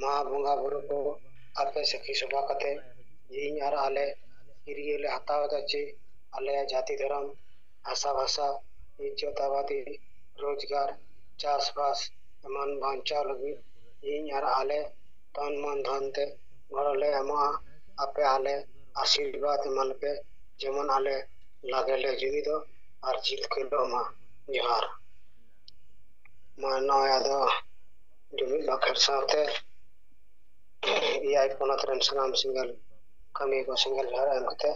ᱢᱟ ᱵᱚᱸᱜᱟ ᱵᱩᱨᱩ ᱠᱚ, ᱟᱯᱮ ᱥᱟᱹᱠᱷᱤ ᱥᱚᱵᱷᱟ ᱠᱟᱛᱮ ᱤᱧ ᱟᱨ ᱟᱞᱮ ᱠᱤᱨᱤᱭᱟᱹ ᱞᱮ ᱦᱟᱛᱟᱣ ᱮᱫᱟ ᱡᱮ ᱟᱞᱮᱭᱟᱜ ᱡᱟᱹᱛᱤ ᱫᱷᱚᱨᱚᱢ, ᱵᱷᱟᱥᱟ ᱵᱷᱟᱥᱟ, ᱤᱡᱽᱡᱚᱛ ᱟᱵᱟᱫᱤ, ᱨᱳᱡᱽᱜᱟᱨ, ᱪᱟᱥᱵᱟᱥ ᱮᱢᱟᱱ ᱵᱟᱧᱪᱟᱣ ᱞᱟᱹᱜᱤᱫ ᱤᱧ ᱟᱨ ᱟᱞᱮ ᱛᱚᱱ ᱢᱚᱱ ᱫᱷᱚᱱ ᱛᱮ ᱜᱚᱲᱚ ᱞᱮ ᱮᱢᱚᱜᱼᱟ᱾ ᱟᱯᱮ ᱟᱞᱮ ᱟᱥᱤᱨᱵᱟᱫᱽ ᱮᱢᱟ ᱞᱮᱯᱮ, ᱡᱮᱢᱚᱱ ᱟᱞᱮ ᱞᱟᱜᱮ ᱞᱮ ᱡᱩᱢᱤᱫᱚᱜ ᱟᱨ ᱡᱤᱛᱠᱟᱹᱨᱚᱜ ᱢᱟ᱾ ᱡᱚᱦᱟᱨ᱾ ᱢᱟ ᱱᱚᱜᱼᱚᱭ ᱟᱫᱚ ᱡᱩᱢᱤᱫ ᱵᱟᱠᱷᱮᱲ ᱥᱟᱶᱛᱮ ᱮᱭᱟᱭ ᱯᱚᱱᱚᱛ ᱨᱮᱱ ᱥᱟᱱᱟᱢ ᱥᱮᱸᱜᱮᱞ ᱠᱟᱹᱢᱤ ᱠᱚ ᱥᱮᱸᱜᱮᱞ ᱡᱚᱦᱟᱨ ᱮᱢ ᱠᱟᱛᱮ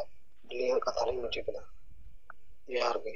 ᱟᱹᱞᱤᱧᱟᱜ ᱠᱟᱛᱷᱟ ᱞᱤᱧ ᱢᱩᱪᱟᱹᱫ ᱮᱫᱟ᱾ ᱡᱚᱦᱟᱨ ᱜᱮ᱾